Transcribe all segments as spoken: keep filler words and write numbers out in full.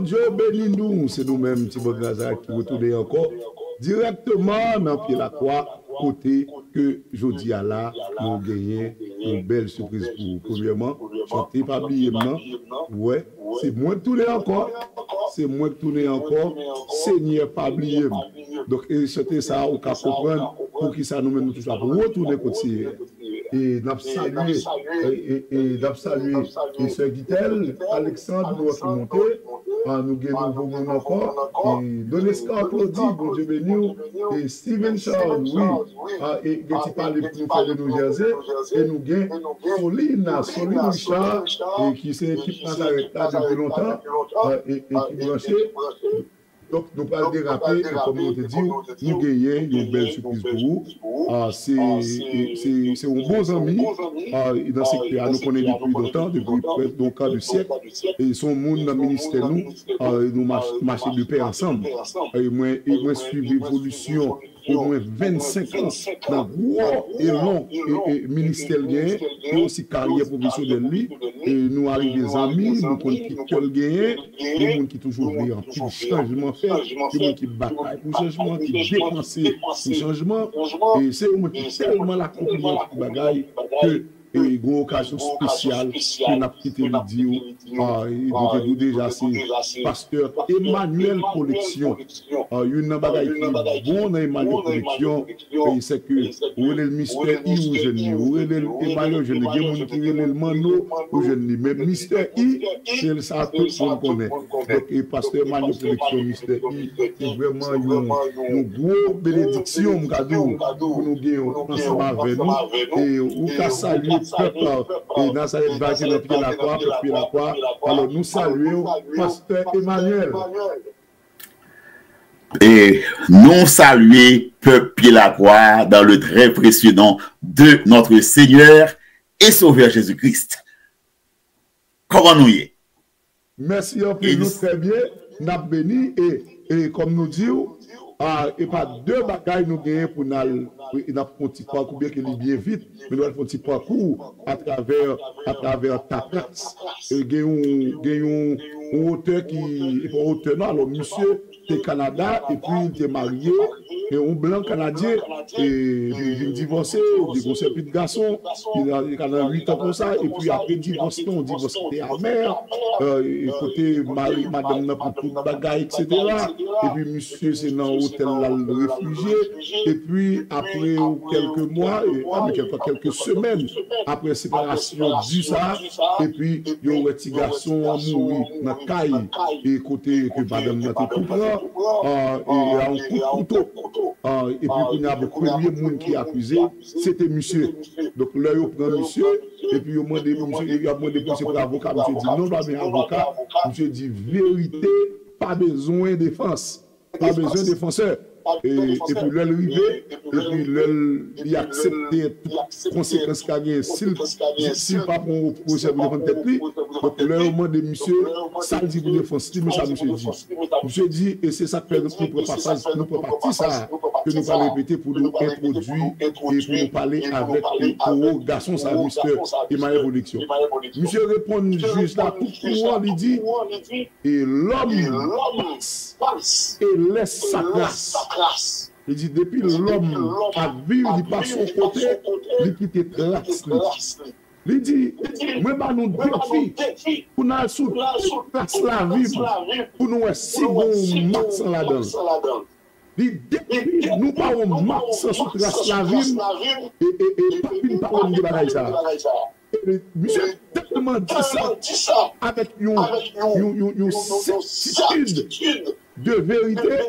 Bondye beni nou, se nou menm, ti bòg Nazarèt ki retounen ankò, dirèkteman nan Pye Lakwa, kote ke jodi a la, nou genyen yon bèl sipriz pou ou. Premyèman, chante Pa Bliye M nan, wè, se mwen k tounen ankò, se mwen k tounen ankò, Senyè pa bliye m. Donk, e chante sa a, ou ka konprann poukisa nou menm nou toujou ap retounen kot Senyè. E n ap salye, e, e, e n ap salye e sè Gitèl, Alexandre, nou wè ki monte. Ah, nou gen nouvo moun ankò. E Donescar Claudy, Bondye beni w. E Steven Charles, wi. Ah, e gen ti pale pou nou fè de New Jersey. E nou gen Solina, Solina Richard, e ki se ekip Nazarèt la depi lontan, ah, e, e ki branche. Donk, nou pral derape, e kòm nou te di w, nou genyen yon bèl sipriz pou ou. Ah, se, se, se yon bon zanmi, ah, nan sektè a, nou konnen depi lontan, depi prèske yon ka de syèk. E se yon moun nan ministè nou, ah, nou mach-, mache de pè ansanm. E mwen, e mwen swiv evolisyon omwen vennsenk an nan gwo e long e, e ministè l genyen, e osi karyè pwofesyonèl li. E nou arive zanmi, nou konn ki kè l genyen, yon moun ki toujou vle anpil chanjman fèt, yon moun ki batay pou chanjman, ki depanse pou chanjman. E se yon moun ki tèlman l akonpli anpil bagay ke e gen yon okazyon espesyal ke n ap kite li di w, ah, e nou te di w deja, se pastè Emmanuel Koleksyon. Ah, youn nan bagay ki bon nan Emmanuel Koleksyon, e se ke ou rele l Mistè I, ou jwenn li, ou rele l Emmanuel, ou jwenn li. Gen moun ki rele l Manno, ou jwenn li. Men Mistè I, se l sa tout moun konnen. Donk, e pastè Emmanuel Koleksyon, Mistè I, se vrèman yon, yon gwo benediksyon, m ka di w, pou nou gen ansanm avè nou. E ou ka salye pèp, e Nazarèt Vayè nan Pye Lakwa, pèp Pye Lakwa. Alò, nou salye w, pastè Emmanuel. E nou salye pèp Pye Lakwa dans le très précieux nom de notre Seigneur et Sauveur Jésus-Christ. Kòman nou ye? Mèsi anpil, nou trè byen, n ap beni, e, e kòm nou di w, ah, e pa de bagay nou genyen pou n al, e n ap fè yon ti pakou, byenke li byen vit, men nou al fè yon ti pakou atravè, atravè Tatras. E gen yon, gen yon, yon otè ki, e pa otè non, alò misye te Kanada, epi li te marye, e yon blan kanadyen, e li vin divòse, li gen yon sèl pitit gason, li nan, li ka nan uit an konsa, epi apre divòs lan, yon divòs ki te amè, e kote mari, madanm nan pran tout bagay, etsetera. Epi misye se nan otèl la l refijye, epi apre kèlke mwa, e, a, men kèlke, kèlke semèn apre separasyon di sa, epi yo wè ti gason an mouri nan kay, e kote ke madanm nan te tou pran, e a yon kout kouto. Epi kounye a, bon, premye moun ki akize, se te misye. Donk, lè yo pran misye, epi yo mande misye, yo ap mande pou misye pran avoka, misye di non, pa gen avoka. Misye di verite, pa bezwen defans. Pa bezwen defansè. E, epi lè l rive, epi lè l, li aksepte tout konsekans ka genyen, si l, si l pa pran yon pwosè pou defann tèt li. Donk, lè yo mande misye, sa l di pou defans li, men sa misye di. Misye di, e se sa k fè nou pran pasaj, nou pran pati sa a, ke nou pral repete pou nou entwodui e pou nou pale avèk, e, pou gason sa a, Mistè Emmanuel Production. Misye reponn jij la tout kouran, li di, e lòm pas, e lès sa tras. Li di, depi lòm ap viv, li pase yon kote, li kite tras li. Li di, mwen ba nou defi pou n al sou tout tras lavi m, pou nou wè si gen yon mak san ladan l. Li, depi nou pa wè yon mak san sou tras lavi m, e, e, e, pa vin pale m de bagay sa a. E, misye tèlman di sa, avèk yon, yon, yon, yon sètitid de verite,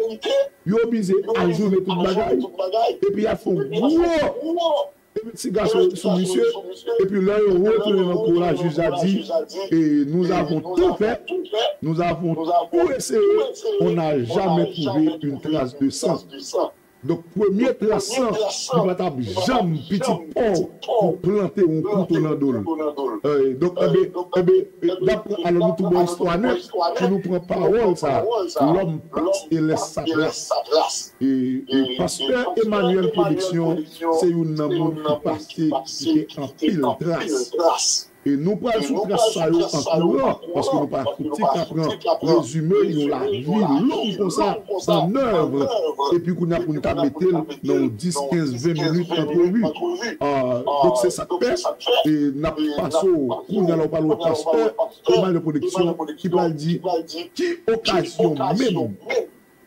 yo oblije ajounen tout bagay, epi y ap fè yon gwo epi ti gason sou misye, epi lè yo retounen nan kou la, jij la di, e, nous avons tout fait, nous avons tout essayé, on n'a jamais trouvé une trace de sang. Donk, premye tras san, li pa t ap janm pitit pa w pou plante yon kouto nan do l. E, donk, enben, enben, e, n ap pran, alò, nou tou bon istwa nèt, pou nou pran pawòl sa a. Lòm pas e lès sa tras. E, e pastè Emmanuel Production, se youn nan moun ki pase kite anpil tras. E nou pral sou tras sa yo an kouran, paske nou pa fouti ka pran rezime yon lavi long konsa, an èv, epi kounye a pou n ta mete l nan yon dis, kenz, ven minit antrevi. Ah, donk, se sa k fè, e n ap pase w kounye a la, w pral wè pastè Emmanuel Production ki pral di ki okazyon menm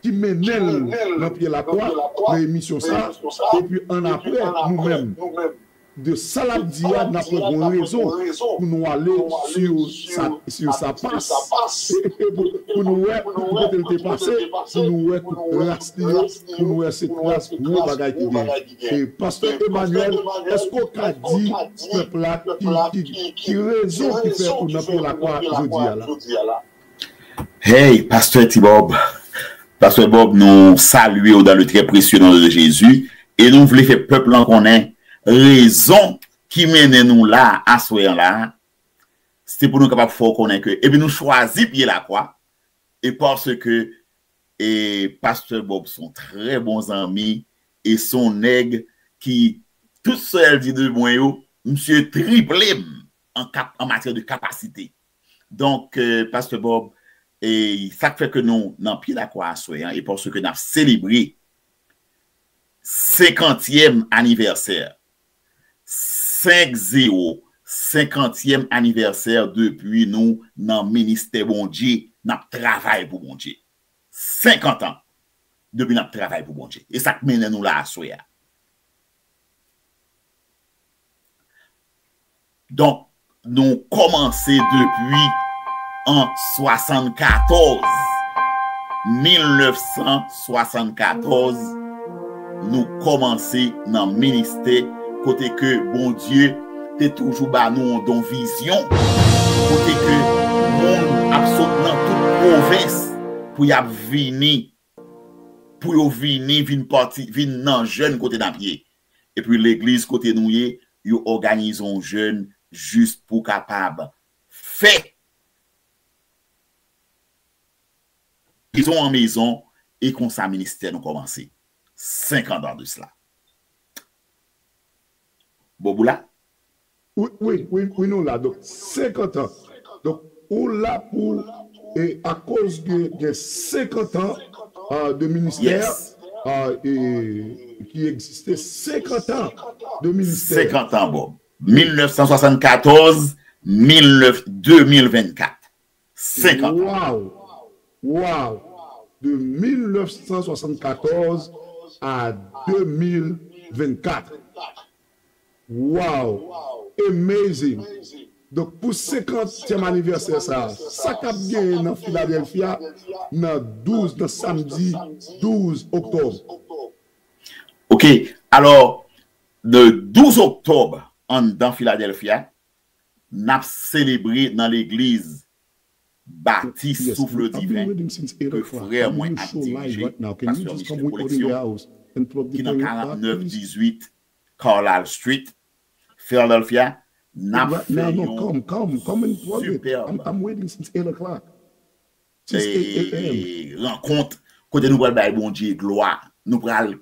ki mennen l nan pye lakwa nan emisyon sa a, epi annapre, nou menm, de sa l ap di a, n ap wè gon rezon pou nou ale sou sa, sou sa pas, pou, pou nou wè ki kote l te pase, pou nou wè tout tras li yo, pou nou wè se tras gwo bagay ki gen. E, Pastè Emmanuel, èske w ka di pèp la ki, ki, ki rezon ki fè ou nan pye lakwa jodi a la? Hey, Pastè T-Bob, Pastè Bob, nou salye w dans le très précieux nom de Jésus e nou vle fè pèp lan konnen rezon ki mennen nou la aswè an la, se pou nou kapab fè w konnen ke, epi nou chwazi pye lakwa, e paske e Pastè Bob se yon trè bon zanmi, e se yon nèg ki, tout sa l di de mwen yo, misye triple m an, kap, an matyè de kapasite. Donk, euh, Pastè Bob, e sa k fè ke nou nan pye lakwa aswè an, e paske n ap selebre senkantyèm anivèsè, senk zewo, senkantyèm anivèsè depi nou nan ministè Bondye, n ap travay pou Bondye. Senkant an depi n ap travay pou Bondye. E sa k mennen nou la aswè a. Donk, nou kòmanse depi an swasannkatòz, mil nèf san swasannkatòz, nou kòmanse nan ministè kote ke Bondye te toujou ba nou yon don vizyon, kote ke moun ap sot nan tout pwovens pou y ap vini, pou yo vini, vin pati, vin nan jèn kote n ap ye. Epi legliz kote nou ye, yo òganize yon jèn jis pou kapab fè mezon an mezon, e konsa ministè nou kòmanse. Senkant an de sila. Bob ou la? Wi, wi, wi, wi, nou la. Donk, senkant an. Donk, ou la pou, e, akoz de, de senkant an, ah, de ministè, ah, e, ki egziste, senkant an de ministè. Senkant an, Bob. Mil nèf san swasannkatòz, mil nèf, de mil vennkat. Senkant an. Waw! Waw! De mil nèf san swasannkatòz a de mil vennkat. Waw! Amazing! Donk, pou senkantyèm anivèsè sa a, sa k ap genyen nan Philadelphia nan douz, nan samdi douz oktòb? Ok, alò, de douz oktòb, anndan Philadelphia, n ap selebre nan legliz Batis Souf Diven ke frè mwen ap dirije, Pastè Michel Collection, ki nan karant nèf dizuit Carlisle Street, Philadelphia. N ap fè yon sipèb rankont kote nou pral bay Bondye glwa, nou pral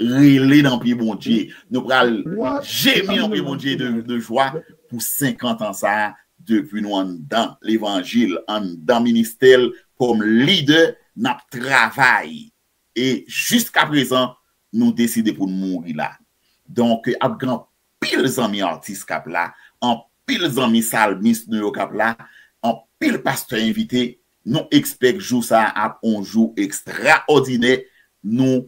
rele nan pye Bondye, nou pral jemi nan pye Bondye de, de jwa pou senkant an sa a, depi nou anndan levanjil, anndan ministè l kòm lidè, n ap travay. E jiskaprezan, nou deside pou n mouri la. Donk, ap gen anpil zanmi atis k ap la, anpil zanmi salmis nou yo k ap la, anpil pastè envite. Nou ekspèk jou sa a ap yon jou ekstraòdinè. Nou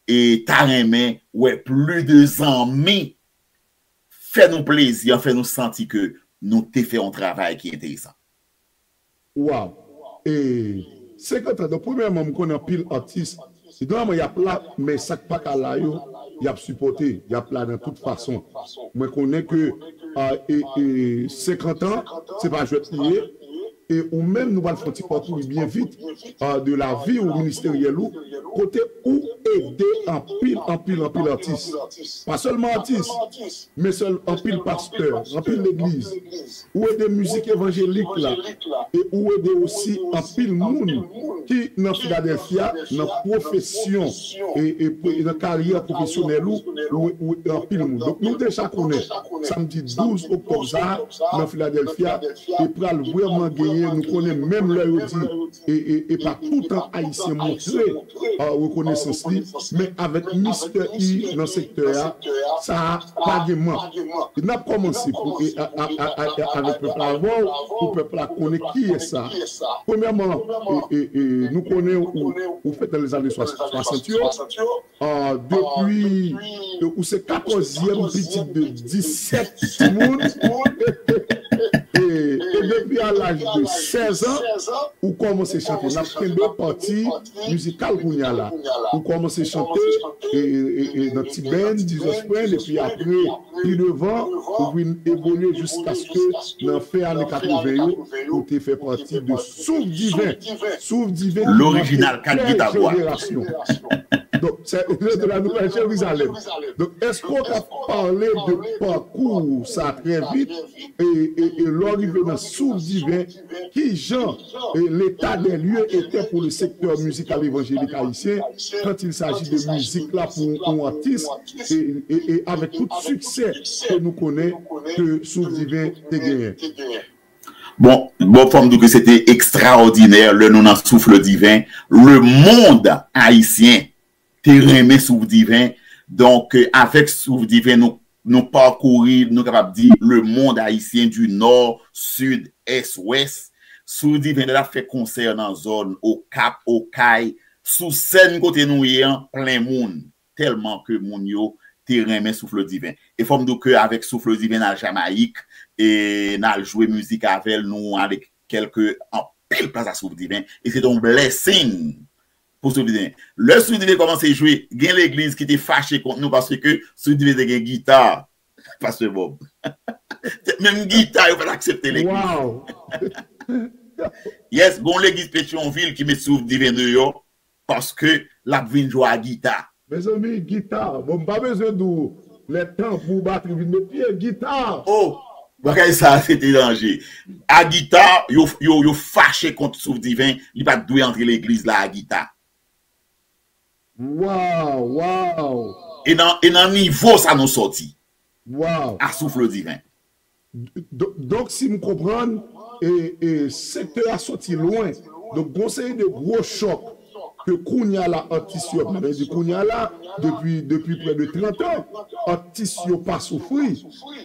e ta renmen wè plis de zanmi fè nou plezi, fè nou santi ke nou te fè yon travay ki enteresan. Waw! E senkant an, donk, premyèman, m konnen anpil atis, se dèyèman y ap la, men sa k pa ka la yo, y ap sipòte, y ap la nan tout fason. Mwen konnen ke, a, e, e, senkant an, se pa jwèt li ye, e ou menm, nou pral fè yon ti pòtri byen vit, a, de lavi ou ministeryèl ou, kote ou ede anpil, anpil, anpil atis. Pa sèlman atis, men sèl anpil pastè, anpil legliz. Ou ede mizik evanjelik la, e ou ede osi anpil moun ki nan Filadèlfya, nan pwofesyon, e, e, e nan karyè pwofesyonèl ou, ou, ou ede anpil moun. Donk, nou deja konnen, samdi douz oktòb sa a, nan Filadèlfya, e pral vrèman genyen, nou konnen menm lè yo di, e, e, e pa toutan Ayisyen montre, a, rekonesans li, men avèk Mistè I nan sektè a, sa a pa gen mank. E n ap kòmanse pou, e, a, a, a, a, avèk pèp la avè w, pou pèp la konnen kiyès sa. Premyèman, e, e, e, nou konnen ou, ou fèt nan lèzane swasant yo, a, depi, e, ou se katòzyèm pitit de disèt timoun, e, e depi a laj de sèz an, ou kòmanse chante. N ap kenbe pati mizikal kounye a la. Ou kòmanse chante, e, e, e, e nan T-Band, Jesus Friend, epi apre, pi devan, ou vin evolye jiskaske nan fen ane katreven yo, ou te fè pati de Souf Diven. Souf Diven ki L'original kat gita bwa. Jenerasyon. Donk, se, se de la Nouvelle Jérusalem. Donk, èske w ka pale de pakou sa trè vit, e, e, e lè w rive nan Souf Diven, ki jan, e, l'état des lieux était pour le secteur musical évangélique haïtien quand il s'agit de mizik la pou yon atis, e, e, e avèk tout siksè ke nou konnen ke Souf Diven te genyen? Bon, bon, fò m di w ke se te ekstraòdinè lè nou nan Souf Diven. Lemonn ayisyen te renmen Souf Diven. Donk, e, avèk Souf Diven, nou, nou pakouri, nou kapab di, lemonn ayisyen di nò, sid, ès, wès. Souf Diven, lè l ap fè konsè nan zòn Okap, Okay, sou sèn kote nou ye an, plen moun. Tèlman ke moun yo te renmen Souf Diven. E fò m di w ke avèk Souf Diven, n al Jamayik, e n al jwe mizik avè l, nou ale kèlke, anpil plas a Souf Diven, e se te yon blessing pou Souf Diven. Lè Souf Diven kòmanse jwe, gen legliz ki te fache kont nou paske Souf Diven te gen gita, Pastè Bob. Menm gita, yo pa t aksepte legliz. Wow! Yes, gen yon legliz Petyonvil ki met Souf Diven deyò paske l ap vin jwe a gita. Mezanmi, gita. Bon, m pa bezwen di w, lè tanbou, batri vin met pye, gita. Oh, bagay sa a se te danje. A gita, yo, yo, yo fache kont Souf Diven, li pa t dwe antre legliz la a gita. Wow, wow. E nan, e nan nivo sa nou sòti. Wow. A Souf Diven. Do-, donk, si m konprann, e, e, sektè a soti lwen. Donk, gon seri de gwo chòk ke kounye a la, atis yo, m ap di kounye a la, depi, depi prè de trant an, atis yo pa soufri.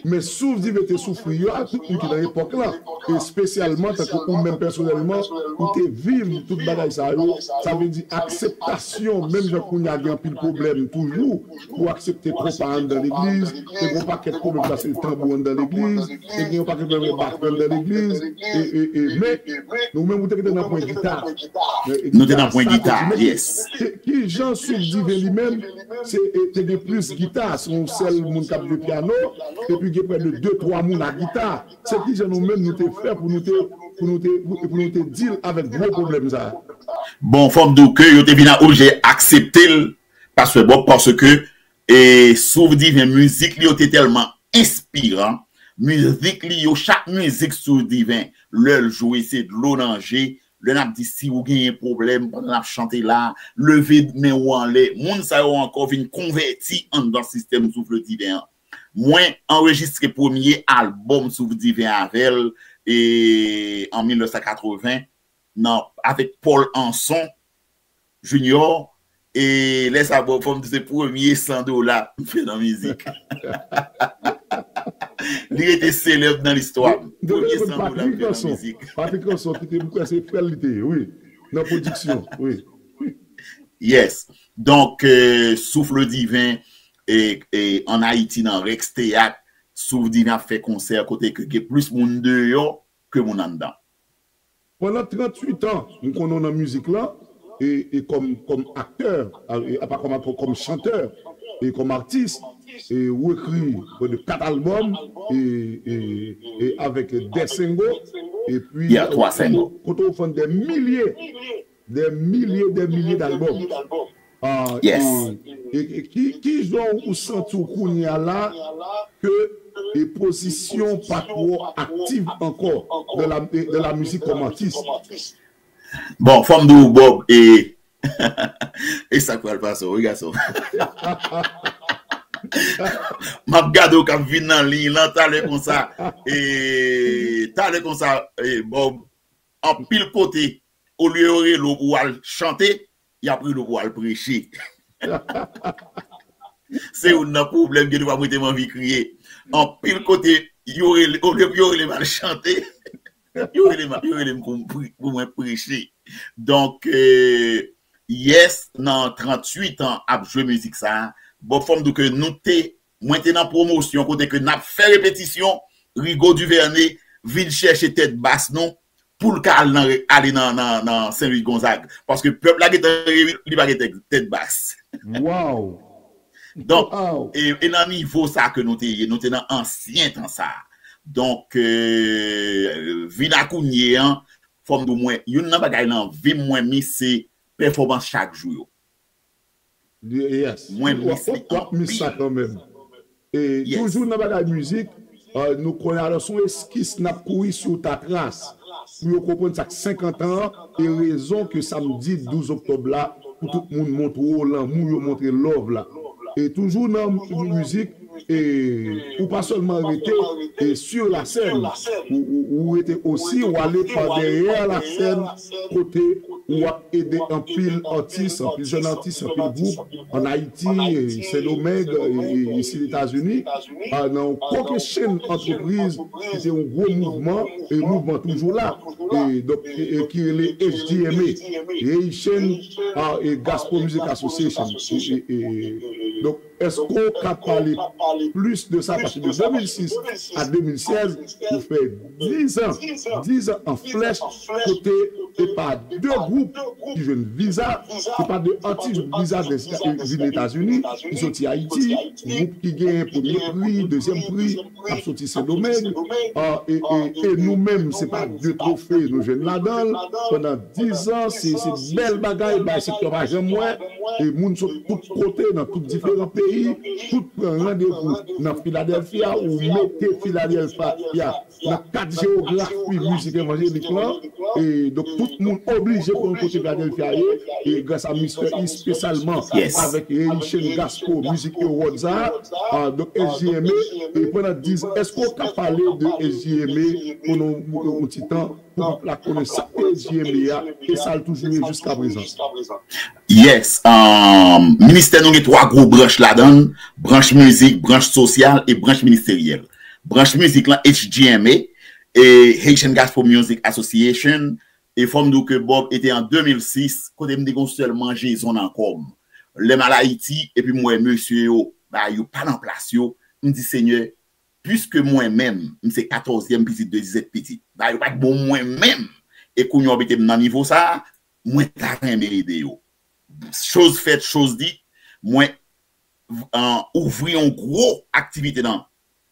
Men Souf Diven te soufri yo, ak tout moun ki nan epòk la. Espesyalman, tankou ou menm pèsonèlman, ou te viv tout bagay sa yo. Sa vle di akseptasyon, menm jan kounye a gen anpil pwoblèm toujou, pou aksepte konpa anndan legliz, te gen yon pakèt pwoblèm paske tanbou anndan legliz, te gen yon pakèt pwoblèm batri anndan legliz, e, e, e, men, nou menm, ou te rete nan pwen gita. Nou te nan pwen gita, yes. Ki, ki jan Souf Diven li menm, se, e, te gen plis gita, se yon sèl moun k ap jwe pyano, epi gen prè de de, twa moun a gita. Se ki jan nou menm nou te fè pou nou te, pou nou te, pou nou te deal avèk gwo pwoblèm sa a? Bon, fò m di w ke yo te vin a oblije aksepte l, Pastè Bob, paske, e, Souf Diven, mizik li yo te tèlman enspiran, mizik li yo, chak mizik Souf Diven, lè l jwe, se dlo nan je, lè n ap di si ou genyen pwoblèm, pandan n ap chante la, leve men ou anlè, moun sa yo ankò vin konvèti anndan sistèm Souf Diven an. Mwen anrejistre premye albòm Souf Diven avè l, e, an mil nèf san katreven, nan, avèk Paul Anson Junior, e lè sa, bon, fò m di se premye san dola m fè nan mizik. Li rete selèb nan listwa m. Premye san dola m fè nan mizik. Patrick Anson, ki te, m kwè se frè l li te ye, wi. Nan pwodiksyon, wi. Yes. Donk, e, Souf Diven, e, e, ann Ayiti, nan Rex Théâtre, Souf Diven ap fè konsè kote ke gen plis moun deyò ke moun anndan. Pandan tranntuit an, m konnen w nan mizik lan, e, e kòm, kòm aktè, a, e, apa kòm aktè, kòm chantè, e kòm atis, e ou ekri prè de kat albòm, e, e, e avèk dè single, epi kote, kote w vann dè milye, dè milye, dè milye d'albòm. Ah, yes. E, e, e ki, ki jan ou santi w kounye a la ke e pozisyon pa twò aktif ankò dans la, dans la musique comme artiste? Bon, fò m di w, Bob, e, e sa k pral pase w, wi, gason. M ap gade w k ap vin nan liy lan talè konsa. E, talè konsa, e, Bob, anpil kote, olye yo rele w pou w al chante, y ap rele w pou w al preche. Se youn nan pwoblèm, gen de fwa mwen te anvi kriye. Anpil kote, yo rele, olye pou yo rele m al chante, yo rele m, yo rele m pou m pri-, pou mwen preche. Donk, e, yes, nan tranntuit an ap jwe mizik sa a, bon, fò m di w ke nou te, mwen te nan pwomosyon kote ke n ap fè repetisyon, Rigaud Duvernay vin chèche tèt bas nou pou l ka al nan, ale nan, nan, nan Sen Lwi Gonzag. Paske pèp la gentan, li pa gen tèt, tèt bas. Wow! Donk, wow. E, e nan nivo sa ke nou te ye, nou te nan ansyen tan sa. Donk, e, vin a kounye an, fò m di w mwen, youn nan bagay nan vi m mwen mis se pèfòmans chak jou yo. Yes. Mwen mis li anpil. W ap mis sa kanmenm. E toujou nan bagay mizik, e, nou konnen alò se yon eskis n ap kouri sou ta tras. Pou yo konprann sa k senkant an, e rezon ke samdi douz oktòb la, pou tout moun montre w lanmou yo, montre love la. E toujou nan mizik, e ou pa sèlman rete, e sur la scène, ou, ou, ou rete osi, ou ale pa dèyè la scène, kote ou ap ede anpil atis, anpil jèn atis, anpil gwoup, ann Ayiti, e Sendomeng, e, e, e isi Etazini, a, nan yon kokennchenn antrepriz ki te yon gwo mouvman, e mouvman toujou la, e, donk, e, e ki rele H G M A, Haitian, a, e Gospel Music Association. E, e, e, donk, èske w ka pale plis de sa? Paske de de mil sis a de mil sèz, ou fè diz an, diz an an flèch, kote e pa de gwoup ki jwenn viza, se pa de atis viza vin Etazini, ki soti Ayiti, gwoup ki genyen premye pri, dezyèm pri, k ap soti Sendomeng, a, e, e, e nou menm, se pa de twofe nou jwenn ladan l, pandan diz an, se, se bèl bagay, bay sektè pa janm wè, e moun sot tout kote, nan tout diferan peyi, tout pran randevou nan Filadèlfya, ou mete Filadèlfya nan kat jewografi mizik evanjelik lan. E donk, tout moun oblije konn kote Filadèlfya ye, e gras a Mistè E, espesyalman avèk Haitian Gospel Music Awards sa a. A, donk, H G M A, e pandan diz, èske w ka pale de H G M A pandan yon, yon ti tan, pou pèp la konnen sa k te H G M A a, e sa l toujou ye jiska prezan? Yes, um, ministè nou gen twa gwo branch ladan l, branch mizik, branch sosyal e branch ministeryèl. Branch mizik lan, H G M A, e Haitian Gospel Music Association, e fò m di w ke Bob, e te an de mil sis, kote m te gen yon sèl manjezon nan kò m. Lè m al Ayiti, epi m wè mesye yo, bagay yo pa nan plas yo, m di, Senyè, piske mwen menm, m se katòzyèm pitit de disèt pitit, bagay yo pa t bon mwen menm, e kounye a w mete m nan nivo sa a, mwen ta renmen ede yo. Chose faite, chose dite, mwen, an, ouvri yon gwo aktivite nan,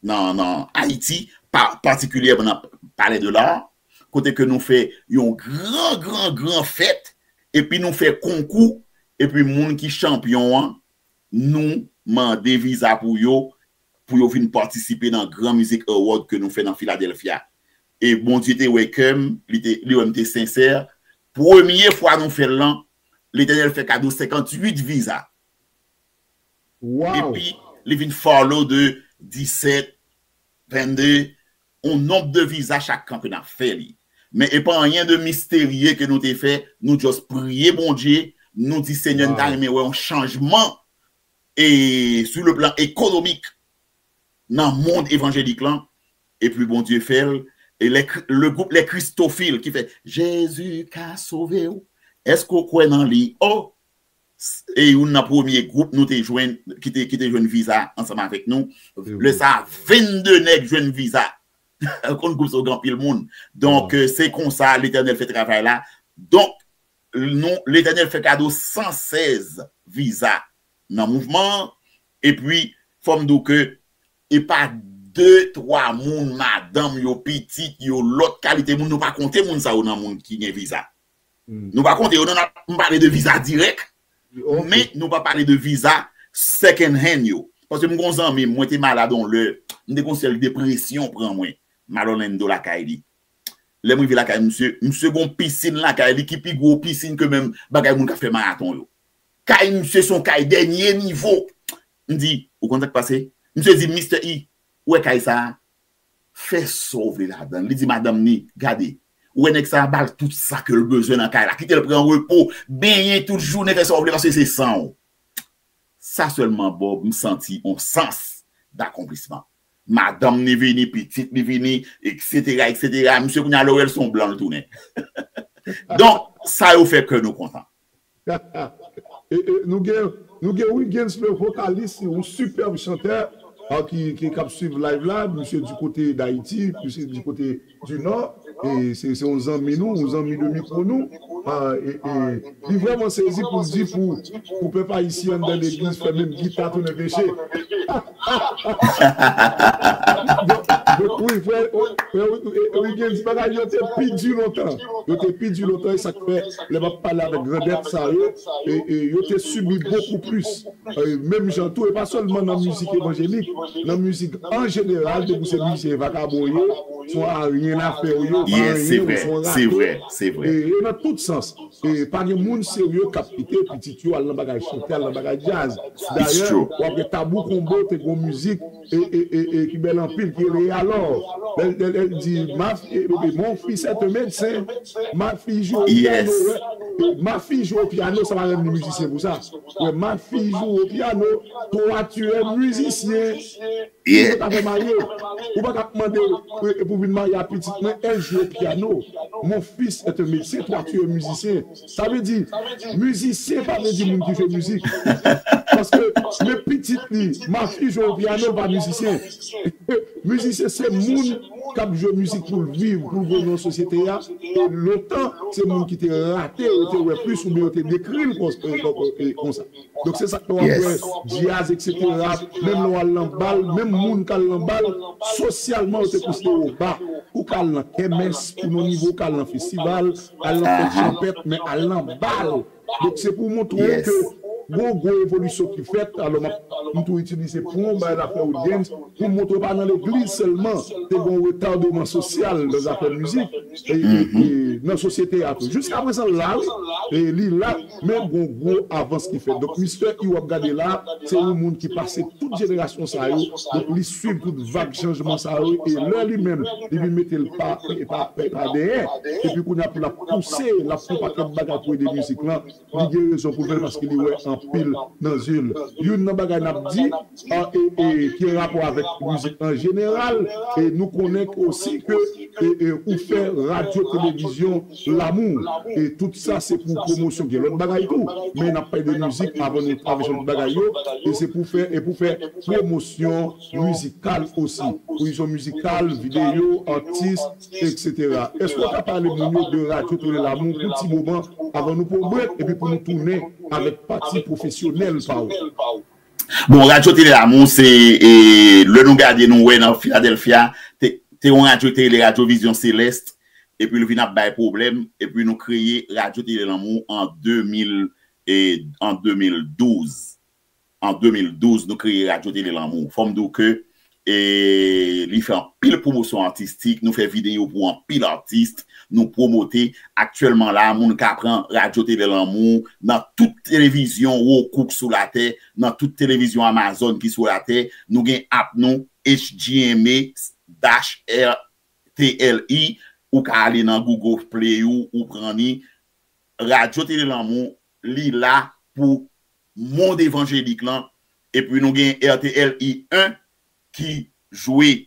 nan, nan Ayiti, pa, patikilyèman nan Palais de l'Art, kote ke nou fè yon gran, gran, gran fèt, epi nou fè konkou, epi moun ki chanpyon an, nou mande viza pou yo, pou yo vin patisipe nan gran mizik award ke nou fè nan Filadèlfya. E Bondye te wè kè m, li te, li wè m te sensè. Premye fwa nou fè l lan, Letènèl fè kado senkantuit viza. Wow! Epi, li vin follow de disèt, vennde, yon nonb de viza chak kan ke n ap fè li. Men e pa anyen de misterye ke nou te fè, nou just priye Bondye, nou di, Senyè, n ta renmen wè yon chanjman, e sou le plan ekonomik nan mond evanjelik lan, epi Bondye fè l, e le, le gwoup Les Christophiles ki fè Jezi ka sove w, èske w kwè nan li? Oh! E youn nan premye gwoup nou te jwenn, ki te, ki te jwenn viza ansanm avèk nou. Lè sa a, vennde nèg jwenn viza. Konn gwoup sa yo gen anpil moun. Donk, e, se konsa Letènèl fè travay la. Donk, nou, Letènèl fè kado san sèz viza nan mouvman an. Epi, fò m di w ke e pa de, twa moun, madanm yo, pitit yo, lòt kalite moun, nou pa konte moun sa yo nan moun ki gen viza. Nou pa konte yo, non, n ap, m pale de viza dirèk. Men nou pa pale de viza second hand yo. Paske m gon zanmi m, mwen te malad yon lè, m te gon sèl depresyon pran mwen. M al Orlando lakay li. Lè m rive lakay misye, misye gon pisin lakay li ki pi gwo pisin ke menm bagay moun k ap fè maraton yo. Kay misye se yon kay dènye nivo. M di, ou konn sa k pase? Misye di, Mistè E, ou wè kay sa a? Fè sa w vle ladan l. Li di madanm ni, gade, ou wè nèg sa a, ba l tout sa ke l bezwen nan kay la. Kite l pran repo, benyen tout jounen, fè sa w vle paske se san w. Sa sèlman, Bob, m santi yon sans dakonplisman. Madanm ni vini, pitit ni vini, etsetera, etsetera. Misye kounye a lè w wè l se yon blan l tounen. Donk, sa yo fè kè nou kontan. E, e, nou gen nou gen Wiggins le vokalis, yon sipèb chantè a, ki, ki k ap swiv live la, misye di kote Dayiti, misye di kote di Nò, e se se yon zanmi nou, yon zanmi de mikwo nou. Ah, e, e, li vrèman sezi pou l di pou, pou pèp ayisyen anndan legliz fè menm gita tounen peche. Donk, donk, wi, frè, frè Wiggins, bagay yo te pi di lontan. Yo te pi di lontan, e sa k fè, lè m ap pale avèk grandèt sa yo, e, e, yo te sibi bokou plis. E, menm jan tou, e pa sèlman nan mizik evanjelik, nan mizik an jeneral, depi w se mizisyen vakabon w ye, se yon aryen afè w ye, w pa anyen, w se yon rato. E, e nan tout sans. E pa gen moun serye k ap kite pitit yo al nan bagay chante, al nan bagay djaz. Dayè, w ap wè Tabou Combo te gen yon mizik e, e, e, e, ki bèl anpil, ki rele E alò. Lè, lè, lè l di, ma fi, e, e, mon fils est un médecin, ma fille joue au piano. Wè, ma fille joue au piano, sa pa rann li mizisyen pou sa. Wè, ma fille joue au piano, toi tu es musicien. Ou pa ka fè marye. Ou pa ka mande e, e, pou vin marye a pitit mwen, elle joue au piano. Mon fils est un médecin, toi tu es musicien. Sa vle di, mizisyen pa vle di moun ki jwe mizik. Paske, men pitit li, ma fille joue au piano, l pa mizisyen. Mizisyen se moun k ap jwe mizik pou l viv, pou l voye nan sosyete a. E lontan, se moun ki te rate, yo te wè plis oubyen yo te dekri l kon, kon, kon, e, konsa. Donk se sa k fè w ap wè djaz, etsetera. Menm lè w al nan bal, menm moun k al nan bal, sosyalman yo te konsidere w ba. Ou ka al nan kèmès, ou nan nivo, ou ka al nan festival, al nan fèt chanpèt, men al nan bal. Donk se pou montre w ke gon gwo evolisyon ki fèt. Alò m ap, m tou itilize pwon bay lafè Wiggins pou montre w pa nan legliz sèlman te gon retademan sosyal nan zafè mizik e, e, e nan sosyete a tou. Jiska prezan la wi, e li la, men gon gwo avans ki fèt. Donk Mistè I w ap gade la, se yon moun ki pase tout jenerasyon sa yo, donk li swiv tout vag chanjman sa yo, e lè li menm, li vin mete l pa, pa, pa, pa dèyè, epi kounye a pou l ap pouse, l ap fè yon pakèt bagay pou ede mizik lan, li gen rezon pou l fè l paske li wè anpil nan zye l. Youn nan bagay n ap di, e, e, ki an rapò avèk mizik an jeneral, e nou konnen osi ke e, e, ou fè radyo televizyon Lamour. E tout sa se pou pwomosyon. Gen lòt bagay tou, men n ap pale de mizik avan nou travèse lòt bagay yo. E se pou fè, e pou fè pwomosyon mizikal osi. Pwomosyon mizikal, videyo, atis, etsetera. Èske w ka pale moun yo de Radyo Tele Lamour pou ti moman avan nou pran brèk epi pou nou tounen avèk pati pwofesyonèl pa w? Bon, Radyo Tele Lamour, se, e, lè nou gade, nou wè nan Philadelphia, te, te yon radyo ki te rele Radyo Vizyon Selès, epi l vin ap bay pwoblèm, epi nou kreye Radyo Tele Lanmou an de mil, e, an de mil douz. An de mil douz, nou kreye Radyo Tele Lanmou. Fò m di w ke, e, li fè anpil pwomosyon atistik, nou fè videyo pou anpil atis, nou pwomote. Aktyèlman la, moun ka pran Radyo Tele Lanmou nan tout televizyon Roku k sou latè, nan tout televizyon Amazon ki sou latè. Nou gen app nou, H G M A dash R T L I. Ou ka ale nan Google Play ou, ou pran li. Radyo Tele Lanmou, li la pou mond evanjelik lan. Epi nou gen R T L I en ki jwe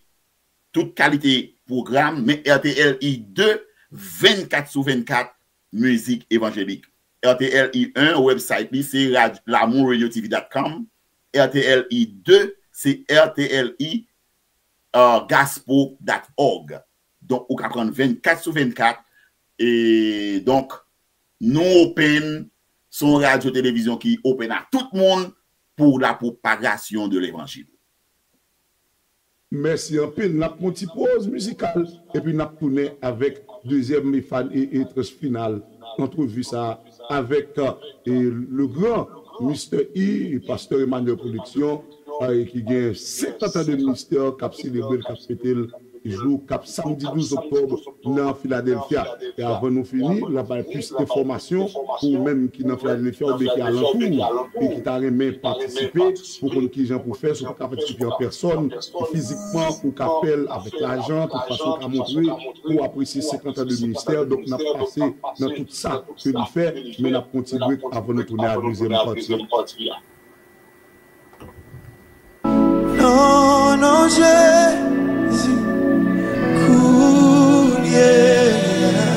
tout kalite pwogram, men R T L I de, vennkat sou vennkat, mizik evanjelik. R T L I en, website li, se rad-, lamour radio T V dot com. R T L I de, se R T L I, euh, gospel dot org. Donk, ou ka pran vennkat sou vennkat. E donk, nou open, se yon radyo televizyon ki open a tout moun pou la pwopagasyon de levanjil. Mèsi anpil. N ap pran ti poz mizikal, epi n ap tounen avèk dezyèm e fan-, e, e tranch final antrevi sa a avèk, e, le gran Mister E, Pastè Emmanuel Production, eh, ki gen senkant an de ministè, k ap selebre l, k ap fete l jou, k ap samdi douz oktòb nan Filadèlfya. E avan nou fini, n ap bay plis enfòmasyon pou ou menm ki nan Filadèlfya oubyen ki alantou, e ki ta renmen patisipe, pou konn kijan pou fè, si w pa ka patisipe an pèsòn, fizikman, ou ka fè l avèk lajan, tout fason ou ka montre ou apresye senkant an de ministè. Donk, n ap pase nan tout sa ke li fè, men n ap kontinye avan nou tounen a dezyèm pati a. Non, non, Jezi, kounye a.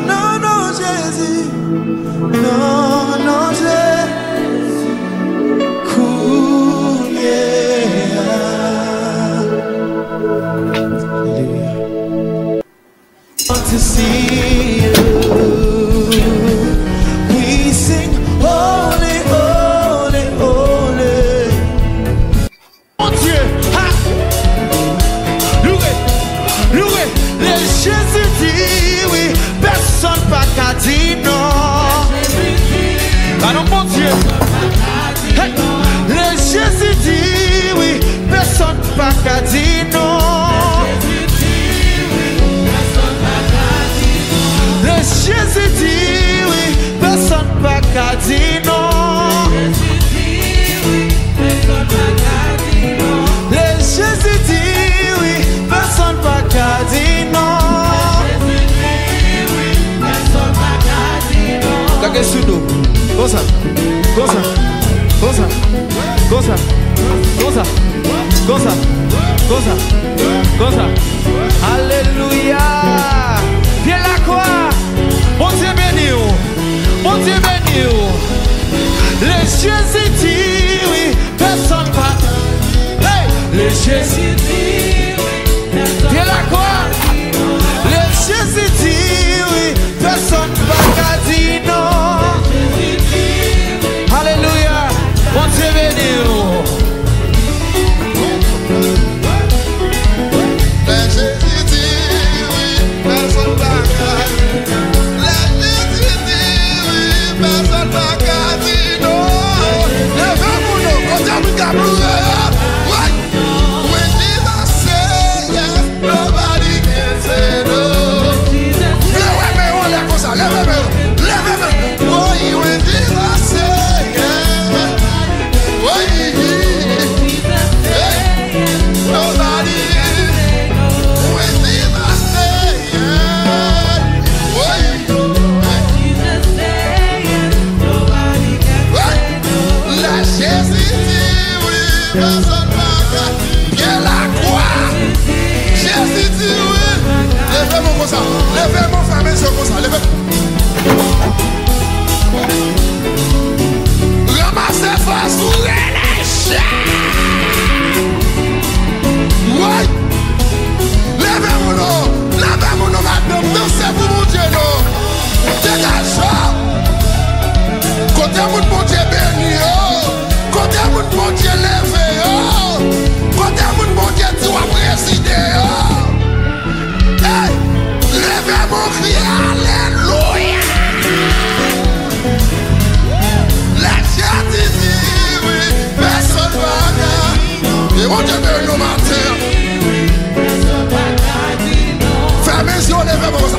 Non, non, Jezi, non, non, Jezi, kounye a. Alelouya. Want to see you. We sing holy, holy, holy. Bondye, ha! Louwe, louwe. Lè Jezi di wi, pèsòn pa ka di non. Ba nou Bondye. Hey! Lè Jezi di wi, pèsòn pa ka di non. Lè Jezi di wi, pèsòn pa ka di non. Lè Jezi di wi, pèsòn pa ka di non. Gade sou do. Konsa, konsa, konsa, konsa, konsa, konsa, konsa, konsa. Alelouya. Pye lakwa. Bondye beni w. Bondye beni w. Lè Jezi di wi, pèsòn pa. Hey! Lè Jezi di wi, pye lakwa. Lè Jezi di wi, pèsòn pa ka di non. Alelouya. Bondye beni w. Lè Jezi di wi, pèsòn pa ka. Lè Jezi di wi, pèsòn pa ka di non. Leve moun yo, kote moun k ap louwe yo. Woy! When Jesus say yes, nobody can say no. Leve men w anlè konsa, leve men w, leve men w. Woy, when Jesus say yes. Woy, hey, nobody. When Jesus say yes. Woy, hey, hey. Lè Jezi di wi, pèsòn pa ka. Pye lakwa. Jezi di wi. Leve men w konsa. Leve men w, fèmen je w konsa. Leve. Ranmase fòs ou, rele je. Woy. Leve men w non. Leve men w non, madanm. Danse pou Bondye non. Degaje w. Kote moun Bondye beni yo? Kote moun Bondye leve yo? Kote moun Bondye di w ap prezide yo? Hey! Leve men w, kriye alelouya! Lè Jezi di wi, pèsòn pa ka. E Bondye beni w maten an. Fèmen je w, leve men w konsa.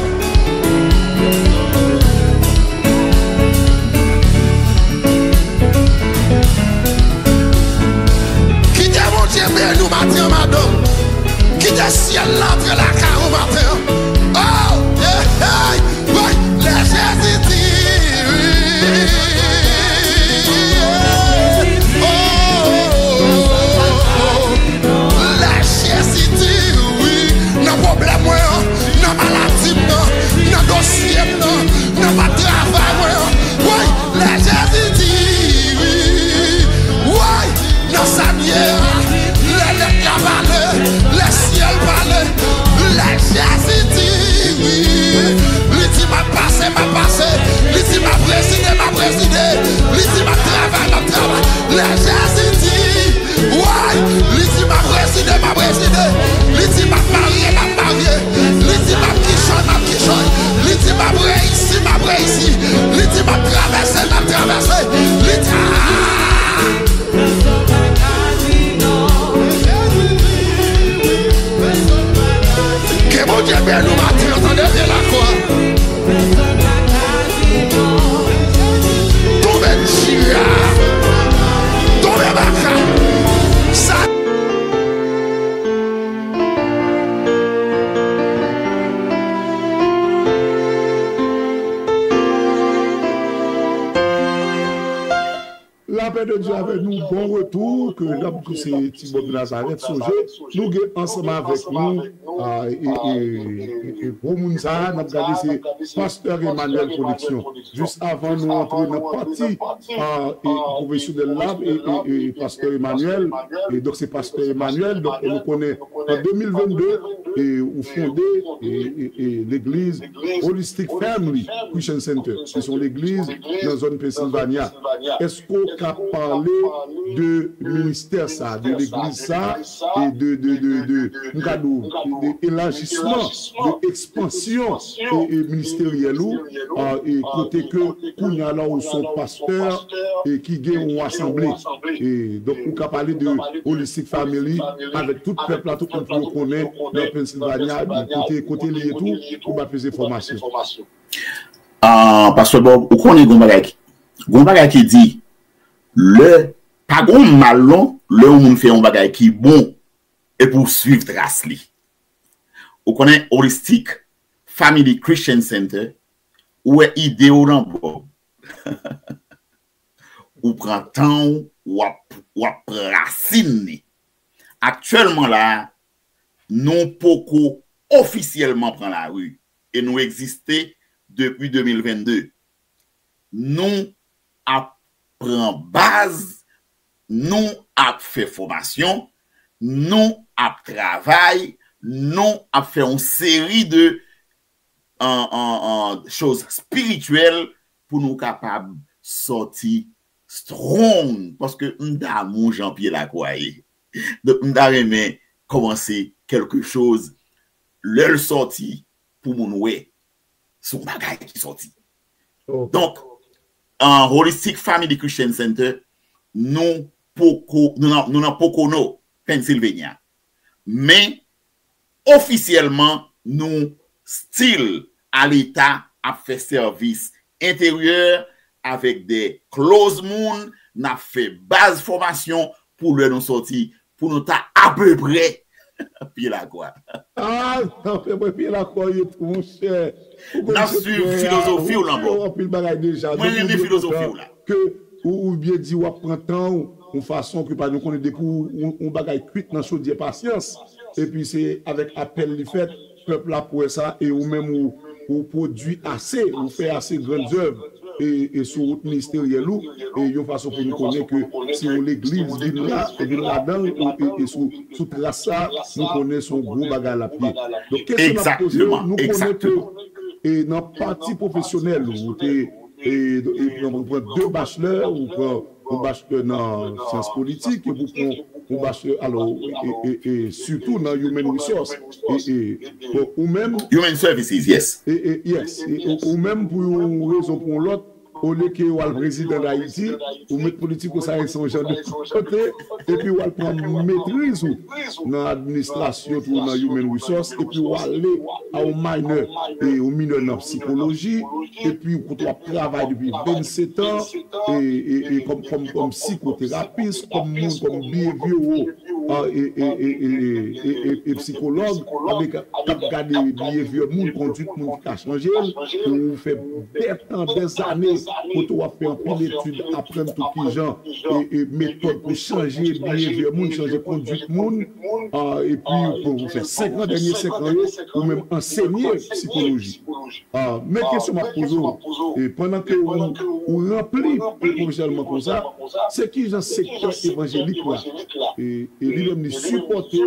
Kite Bondye beni w maten an, madanm. Kite syèl la antre lakay ou maten an. Oh, hey, hey, woy, lè Jezi di wi. Oh, oh, oh, oh. Lè Jezi di wi nan pwoblèm mwen an, nan maladi m nan, nan dosye m nan, nan pa travay mwen an. Woy, lè Jezi di wi. Woy, nan sa m ye a, lè nèg la pale, lè syèl pale, lè Jezi di wi. Li di m ap pase, m ap pase. Li di m ap prezide, m ap prezide. Li di m ap travay, m ap travay. Lè Jezi di Woy! Li di m ap rezide, m ap rezide. Li di m ap marye, m ap marye. Li di m ap kichòy, m ap kichòy. Li di m ap reyisi, m ap reyisi. Li di m ap travèse, m ap travèse. Li di Lapè de Dye avèk nou, bon retou, ke n ap di se Ti Bòb Nazarèt, sonje, nou gen ansanm avèk nou, a, e, e, e, e gwo moun sa a, n ap gade se Pastè Emmanuel Production. Jis avan nou antre nan pati, a, e, pwofesyonèl la, e, e, e Pastè Emmanuel, e donk se Pastè Emmanuel, donk nou konnen an de mil venn de, e, ou fonde, e, e, e legliz Holistic Family Christian Center. Se yon legliz nan zòn Pennsylvania. Èske w ka pale de ministè sa, de legliz sa, e de, de, de, de, m ka di w, de elajisman, de ekspansyon e, e ministeryèl ou, a, e kote ke kounye a la ou se yon pastè e ki gen yon asanble. E donk, ou ka pale de Holistic Family avèk tout pèp la, tout moun pou yo konnen nan Pennsylvania, kote, kote li ye tou, pou ba plis enfòmasyon. Ah, Pastè Bob, ou konnen gon bagay ki, gon bagay ki di, lè, pa gon mal non, lè yon moun fè yon bagay ki bon, epi w swiv tras li. Ou konnen Holistic Family Christian Center, ou wè ide w nan Bob. Ou pran tan w, w ap, w ap pran rasin li. Aktyèlman la, nou poko ofisyèlman pran lari e nou egziste depi de mil venn de. Nou ap pran baz, nou ap fè fòmasyon, nou ap travay, nou ap fè yon seri de an, an, an choz espirityèl pou nou kapab sòti strong. Paske m damou jan pye lakwa ye. Donk, m ta renmen kòmanse kèlke choz lè l sòti pou moun wè se yon bagay ki sòti. Donk, an Holistic Family Christian Center, nou poko, nou nan, nou nan Pocono, Pennsylvania. Men, ofisyèlman, nou still a leta ap fè sèvis enteryè avèk de close moun, n ap fè baz fòmasyon pou lè nou sòti, pou nou ta apeprè pye lakwa. Ah, apeprè pye lakwa ye tou, monchè. N ap swiv filozofi w lan, Bob. Mwen renmen filozofi w la. Ke ou, ou byen di w ap pran tan w, yon fason ke pa nou konnen depi yon bagay kwit nan chodyè pasyans, epi se avèk apèl li fèt, pèp la pou wè sa, e ou menm ou, ou pwodui ase, ou fè ase grann zèv, e, e sou wout ministeryèl ou, e yon fason pou nou konnen ke si yon legliz vin la, vin ladan l, e, e, e sou, sou tras sa, nou konnen se yon gwo bagay l ap ye. Donk, kesyon n ap poze w, nou konnen ke e nan pati pwofesyonèl ou, ou te e, e pran, ou pran de bachelor, ou pran yon bachelor nan syans politik, epi ou pran yon bachelor, alò, e, e, e, e sitou nan human resource. E, e, bon, ou menm, Human services, yes. E, e, yes. E, ou, ou menm, pou yon rezon pou yon lòt, olye ke w al prezidan d Ayiti, ou met politik ou sa se yon jan de kote, epi w al pran metriz ou nan administrasyon tou, nan human resource, epi w ale a yon minè, e yon minè nan sikoloji, epi kote w ap travay depi vennsetan, e, e, e kòm, kòm, kòm sikoterapis, kòm moun, kòm behavioral, a, e, e, e psikològ, avèk k ap gade behavior moun, kondwit moun ki ka chanje l, pou w fè dè tan, dè zane, kote w ap fè anpil etid, aprann tou kijan, e, e metòd pou chanje behavior moun, chanje kondwit moun, a, epi pou w fè senk an, dènye senk an yo, ou menm ansenye psikoloji. A, men kesyon m ap poze w, e pandan ke ou, ou ranpli pwofesyonèlman konsa, se kijan sektè evanjelik la, e, e li menm li sipòte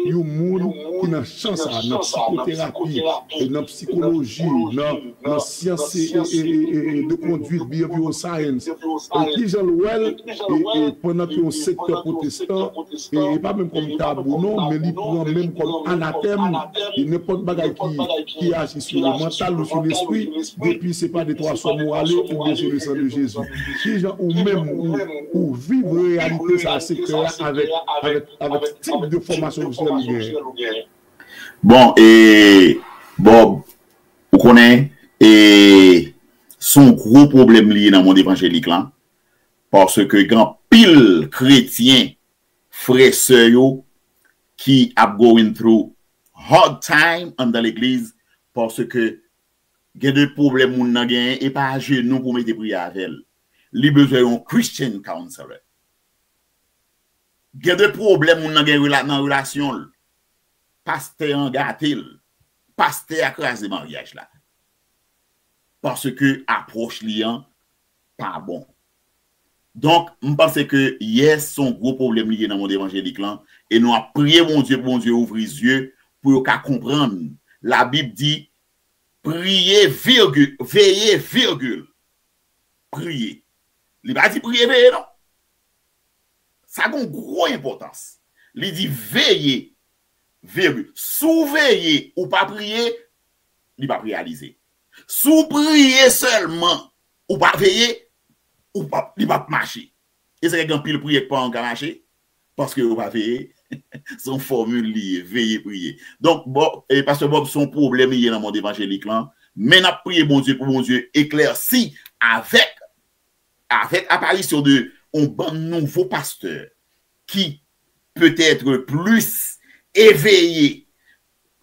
yon moun ki nan chan sa, nan psikoterapi, e nan psikoloji, nan, nan syans e, e, e, e, e de kondwit, behavioral science. E kijan l wè l, e, e pandan ke yon sektè pwotestan, e, e pa menm kòm tabou non, men li pran menm kòm anatèm, e nenpòt bagay ki, ki aji sou le mantal ou sou lespri, depi se pa de twa sòm ou ale, oubyen se le san de Jezi. Kijan ou menm, ou, ou viv reyalite sa, sektè a, avèk, avèk, avèk tip de fòmasyon pwofesyonèl ou genyen? Bon, e, Bob, ou konnen, e, se yon gwo pwoblèm li ye nan mond evanjelik lan, paske gen anpil kretyen, frè, sè yo, ki ap going through hard time anndan legliz, paske gen de pwoblèm moun nan genyen, e pa ajenou pou mete priyè avè l. Li bezwen yon Christian counselor. Gen de pwoblèm moun nan gen rela- nan relasyon l. Pastè an gate l. Pastè a kraze maryaj la. Paske apwòch li an pa bon. Donk, m panse ke yes, se yon gwo pwoblèm li ye nan mond evanjelik lan. E nou ap priye Bondye pou Bondye ouvri zye pou yo ka konprann. Labib di, priye, virgil, veye, virgil, priye. Li pa di priye, veye, non. Sa gen yon gwo enpòtans. Li di veye, virgil. Si w veye, ou pa priye, li p ap reyalize. Si w priye sèlman, ou pa veye, ou p ap, li p ap mache. E sa k fè gen anpil priyè k pa ka mache, paske yo pa veye. Se yon fòmil li ye, veye priye. Donk, bon, e, Pastè Bob, se yon pwoblèm li ye nan mond evanjelik lan. Men n ap priye Bondye pou Bondye eklèsi avèk, avèk aparisyon de yon bann nouvo pastè ki petèt plis eveye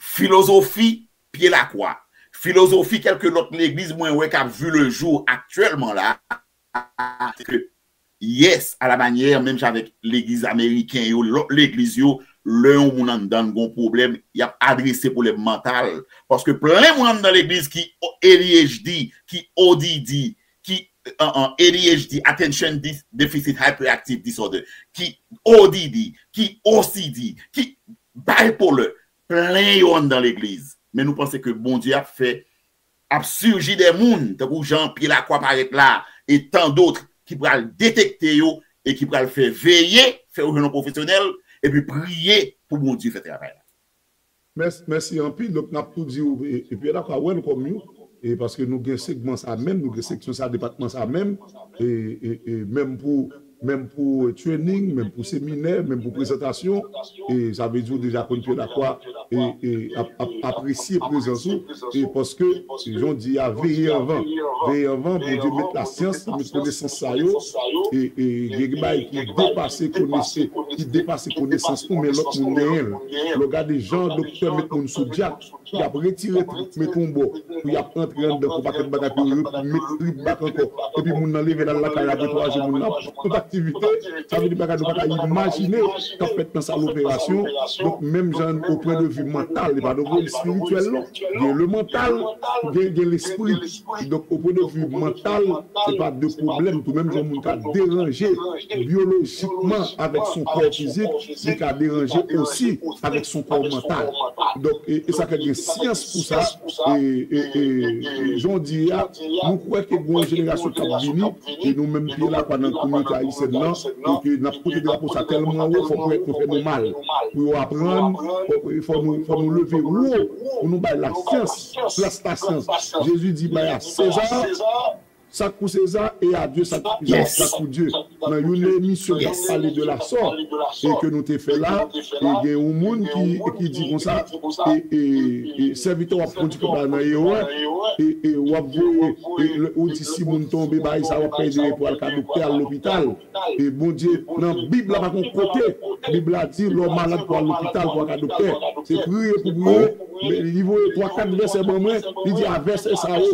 filozofi pye lakwa, filozofi kèlke lòt legliz mwen wè k ap vu le jour aktyèlman la, se ke, yes, a la manyè, menm jan avèk legliz ameriken yo, lòt legliz yo, lè yon moun anndan l gon pwoblèm, y ap adrese pwoblèm mantal. Paske plen moun anndan legliz ki A D H D, ki O D D, ki, an, an, A D H D, Attention Dis- Deficit Hyperactive Disorder, ki O D D, ki O C D, ki bipolar, plen yo anndan legliz. Men nou panse ke Bondye ap fè, ap siji de moun, tankou jan pye lakwa parèt la, e tan dòt ki pral detekte yo e ki pral fè veye, fè yo jwenn yon pwofesyonèl, epi priye pou Bondye fè travay la. Mèsi, mèsi anpil. Donk, n ap tou di w, e, e pye lakwa, welcome you. E paske nou gen segman sa menm, nou gen seksyon sa, depatman sa menm. E, e, e menm pou, menm pou training, menm pou seminè, menm pou prezantasyon. E sa vle di w deja konn pye lakwa e, e ap, ap apresye prezans ou. E paske, jan w di a, veye anvan. Veye anvan, Bondye met lasyans, met konesans sa yo. E, e gen bagay ki depase konese, ki depase konesans nou, men lòt moun genyen l. Lè w gade jan doktè met moun sou dyak, y ap retire trip, met yon bò, pou y ap rantre anndan, pou pakèt bagay, pou yo met trip bak ankò. Epi moun nan leve l al lakay, apre twa jou, moun nan ap tout aktivite. Sa vle di bagay nou pa ka imajine k ap fèt nan sal operasyon. Donk, menm jan o pwen de vi mantal, li pa nan pwen espirityèl, non. Gen le mantal, gen, gen lespri. Donk, o pwen de vi mantal, se pa de pwoblèm. Tou menm jan moun ka deranje byolojikman avèk son kò fizik, li ka deranje osi avèk son kò mantal. Donk, e, e sa fè gen syans pou sa. E, e, e, jan w di a, nou kwè ke gen yon jenerasyon k ap vini, e nou menm pye lakwa nan kominote ayisyèn nan, e ke n ap pote drapo sa tèlman wo, fòk nou fè nou mal. Pou yo aprann, fòk, fòk nou, fòk nou leve wo, pou nou bay lasyans plas lasyans. Jezi di, bay a Seza sa k pou Seza e a Dye sa k pou Dye. Nan youn nan emisyon k ap pale de lasò e ke nou te fè la, e gen yon moun ki, ki di konsa, e, e, e sèvitè w ap kondui pèp la nan erè, e, e w ap voye, e, ou di si moun tonbe, bagay sa, w ap peye diri pou al ka doktè, al lopital. E Bondye, nan Bib la, pa gen kote Bib la di lè w malad pou al lopital, pou al ka doktè. Se priye pou priye. Men li voye twa, kat vèsè ban mwen, li di a vèsè sa yo,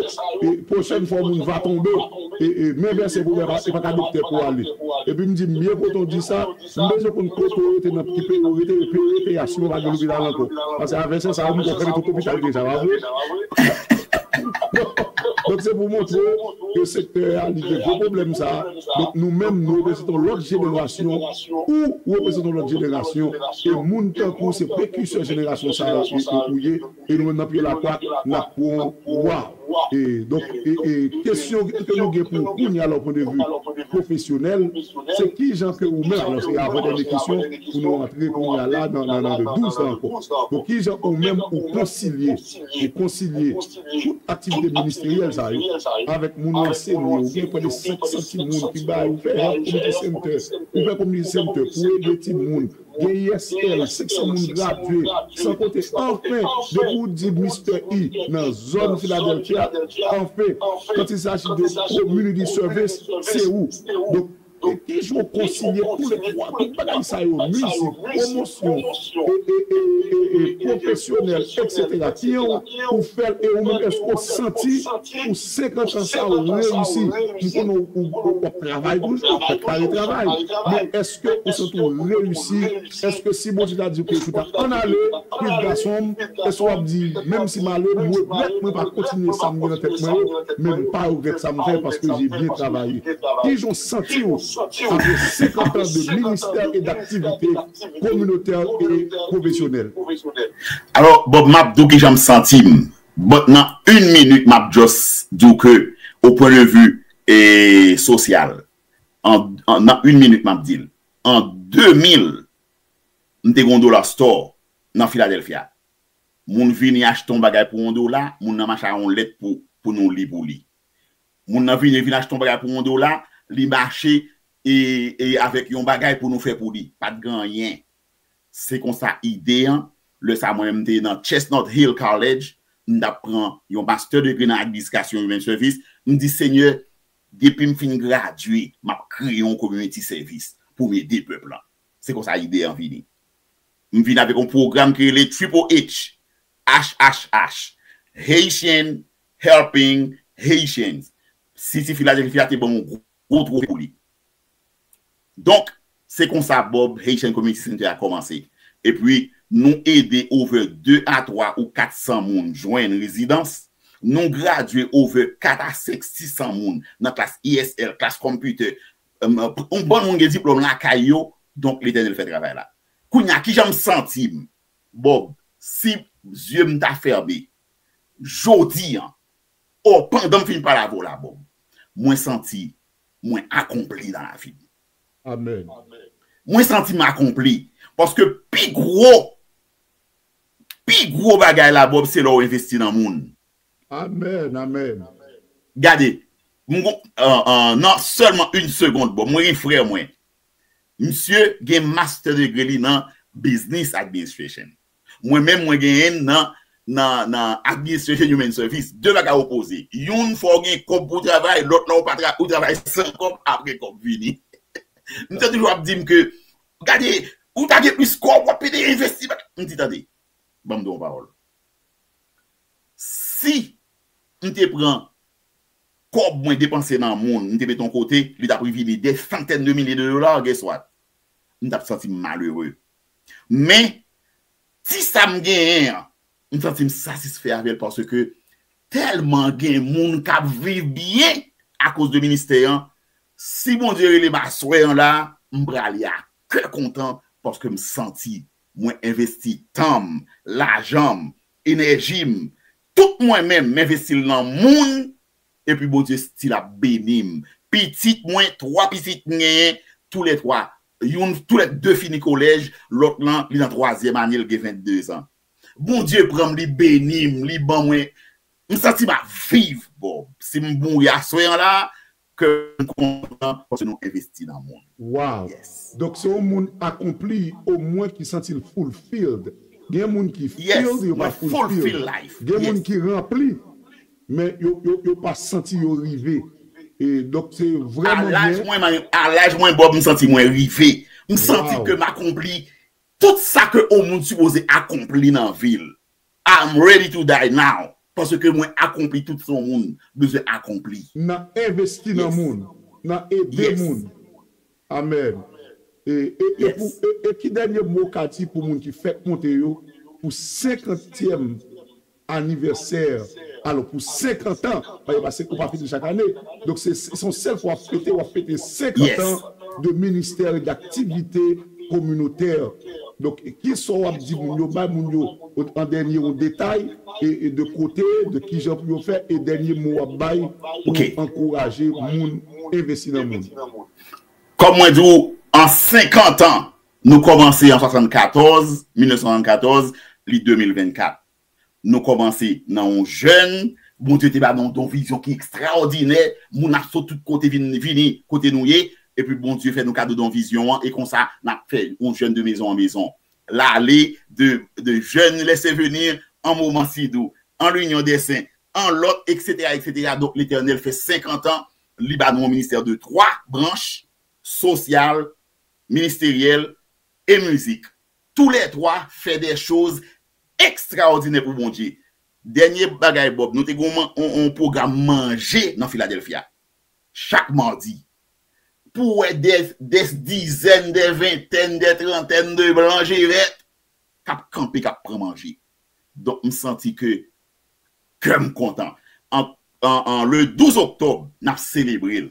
e pwochèn fwa moun va tonbe, e, e men vèsè pou wè, e pa ka doktè pou ale. Epi m di, m byen kontan w di sa, m bezwen konn kote w rete, nan ki peyi w rete, peyi w rete a, si w pa gen lopital ankò. Paske a vèsè sa yo, m kwè fèmen tout lopital deja, pa vre? Donk, se pou montre w ke sektè a, li gen gwo pwoblèm sa a. Donk, nou menm, nou reprezante yon lòt jenerasyon, ou ou reprezante yon lòt jenerasyon, e moun tankou w se prekisè jenerasyon sa a ou ye, e nou menm nan pye lakwa, n ap pran wa. E, donk, e, e kesyon ke nou gen pou kounye a, lè w pwen de vi pwofesyonèl, se kijan ke ou menm, alò, se avè dènye kesyon pou nou antre kounye a la nan, nan, nan de douz la ankò. Donk, kijan ou menm ou konsilye, ou konsilye tout aktivite ministeryèl sa yo avèk moun ou ansenye, ou gen prè de senk san timoun ki bay, ou fè Health Community Center, ou fè Community Center pou ede timoun, gen I S L, senk san moun gradye, san konte, anfen, depi w di Mister E nan zòn Philadelphia, anfen, quand il s'agit de community service, se ou. Donk, E ki jan w konsilye tou le twa, tout bagay sa yo, mizik, pwomosyon, e, e, e, e, e, pwofesyonèl, etsetera. Ki jan w fè l e ou menm, èske w santi pou senkant an sa w reyisi? M konnen w, w, w ap travay toujou, w ap fè kare travay. Men èske ou santi w reyisi? Èske si Bondye ta di w ke ou ta ann ale, pitit gason m, èske w ap di, menm si m ale, m regrèt mwen pa kontinye sa m gen nan tèt mwen yo, men m pa regrèt sa m fè paske j'ai bien travaillé? Ki jan w santi w apre senkant an de ministè e daktivite kominotè e pwofesyonèl? Alò, Bob, m ap di w ki jan m santi m. But nan yon minit, m ap just di w ke, au point de vue e sosyal, an, an, nan yon minit, m ap di l. An de mil, m te gen yon dollar store nan Philadelphia. Moun vini achte yon bagay pou yon dola, moun nan mache a yon lèt pou, pou nou li pou li. Moun nan vini, vin achte yon bagay pou yon dola, li mache e, e avèk yon bagay pou nou fè pou li. Pa t gen anyen. Se konsa ide an, lè sa mwen menm m te nan Chestnut Hill College, m t ap pran yon master degree nan administration human service, m di Senyè, depi m fin gradye, m ap kreye yon community service pou m ede pèp lan. Se konsa ide an vini. M vin avèk yon pwogram ki rele Triple H, H H H, Haitian Helping Haitians. City Philadelphia te ban m yon gwo twofe pou li. Donk, se konsa Bob Haitian Community Center a kòmanse. Epi, nou ede over de a twa ou kat san moun jwenn rezidans. Nou gradye over kat a senk, sis san moun nan klas E S L, klas computer. Yon bann moun gen diplòm lakay yo, donk Letènèl fè travay la. Kounye a, kijan m santi m? Bob, si zye m ta fèmen jodi an, o, pandan m fin pale avè w la, Bob, mwen santi mwen akonpli nan lavi m. Amen. Mwen santi m akonpli. Paske pi gwo, pi gwo bagay la, Bob, se lè w envesti nan moun. Amen, amen. Gade, m gon, an, an, nan sèlman yon segond, Bob, mwen gen frè mwen. Misye gen master degree li nan business administration. Mwen menm, mwen genyen nan, nan, nan administration human service. De bagay opoze. Youn fò w gen kòb pou w travay, lòt la w pa tra, ou travay san kòb, apre kòb vini. M te toujou ap di m ke, gade, ou ta gen plis kòb, w ap pede envesti. M di, tande, ban m di w yon pawòl. Si m te pran kòb mwen depanse nan moun, m te mete yon kote, li t ap revini des centaines de milliers de dollars, guess what? M t ap santi m malere. Men, ti sa m genyen an, m santi m satisfè avè l paske tèlman gen moun k ap viv byen akoz de ministè an. Si Bondye rele m aswè an la, m prale a kè kontan paske m santi mwen envesti tan m, lajan m, enèji m, tout mwen menm, m envesti l nan moun, epi Bondye still ap beni m. Pitit mwen, twa pitit m genyen, toulètwa, youn, toulède fini kolèj, lòt lan, li nan twazyèm ane, l gen vennde zan. Bondye pran m, li beni m, li ban mwen, m santi m ap viv, Bob. Si m mouri aswè an la, kè m kontan paske nou envesti nan moun. Wow. Yes. Donk se yon moun akonpli, omwen ki santi l fulfilled. Gen moun ki Yes, filled, yo pa mwen fulfill fulfilled. Life. Gen moun Yes. Ki ranpli, men yo, yo, yo pa santi yo rive. E donk se A vrèman laj byen. Mwen, man- a laj mwen, Bob, m santi mwen rive. M santi Wow. Ke m akonpli tout sa ke yon moun sipoze akonpli nan vi l. I'm ready to die now. Paske mwen akonpli tout sa yon moun bezwen akonpli. Nan envesti nan Yes. Moun, nan ede Yes. Moun. Amen. E, e, e, Yes. Pou, e, e ki dènye mo w ka di pou moun ki fèk monte yo pou senkantyèm anivèsè? Alò, pou senkant an, paske ou pa fete chak ane. Donk, se se yon sèl fwa w ap fete, w ap fete senkant Yes. An de ministè e daktivite kominotè. Donk, kisa w ap di moun yo, bay moun yo an dènye yon detay e, e de kote, de kijan pou yo fè, e dènye mo w ap bay pou Ok. Ankouraje moun envesti nan moun. Kòm mwen di w, an senkant an, nou kòmanse an swasannkatòz, mil nèf san swasannkatòz, li de mil vennkat. Nou kòmanse nan yon jèn, Bondye te ba nou yon vizyon ki ekstraòdinè, moun ap sot tout kote vin vini kote nou ye, epi Bondye fè nou kado de yon vizyon an, e konsa n ap fè yon jèn de maison en maison. Lale de, de jeunes laissés venir an moman si dou, an linyon dè sen, an lòt, etsetera, etsetera. Donk, Letènèl fè senkant an, li ba nou yon ministè de twa branch, sosyal, ministeryèl e mizik. Toulètwa fè de choz ekstraòdinè pou Bondye. Dènye bagay, Bob, nou te gen yon, yon, yon pwogram manje nan Filadèlfya. Chak madi. Pou wè de, de dizèn, de ventèn, de trantèn de blan je vèt k ap kanpe, k ap pran manje. Donk, m santi ke kè m kontan. An, an, an, le douz oktòb, n ap selebre l.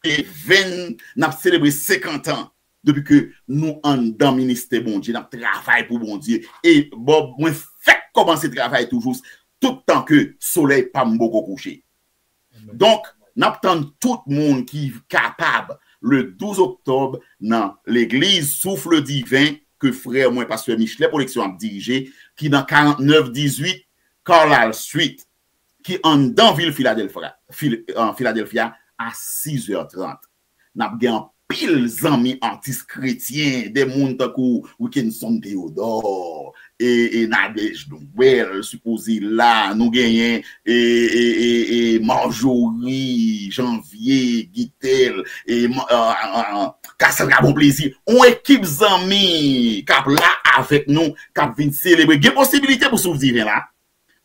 E ven, n ap selebre senkant an depi ke nou anndan ministè Bondye, n ap travay pou Bondye. E Bob, mwen fèk kòmanse travay toujou, tout tan ke solèy pa m poko kouche. Donk, n ap tann tout moun ki kapab le douz oktòb nan legliz Souffle Divin ke frè mwen, pastè Michelet Protection, ap dirije, ki nan karant nèf dizuit Carlisle Street, ki anndan vil Filadèlfya, Fil, uh, Filadèlfya a sis è trant. N ap gen anpil zanmi atis kretyen, de moun tankou Wickenson Theodore, e, e Nadège Noël, sipoze la, nou genyen, e, e, e, e Marjorie, Janvier, Guitel, e, uh, uh, uh, Cassandra Bonplaisir, yon ekip zanmi k ap la avèk nou, k ap vin selebre. Gen posibilite pou Souffle Divin la,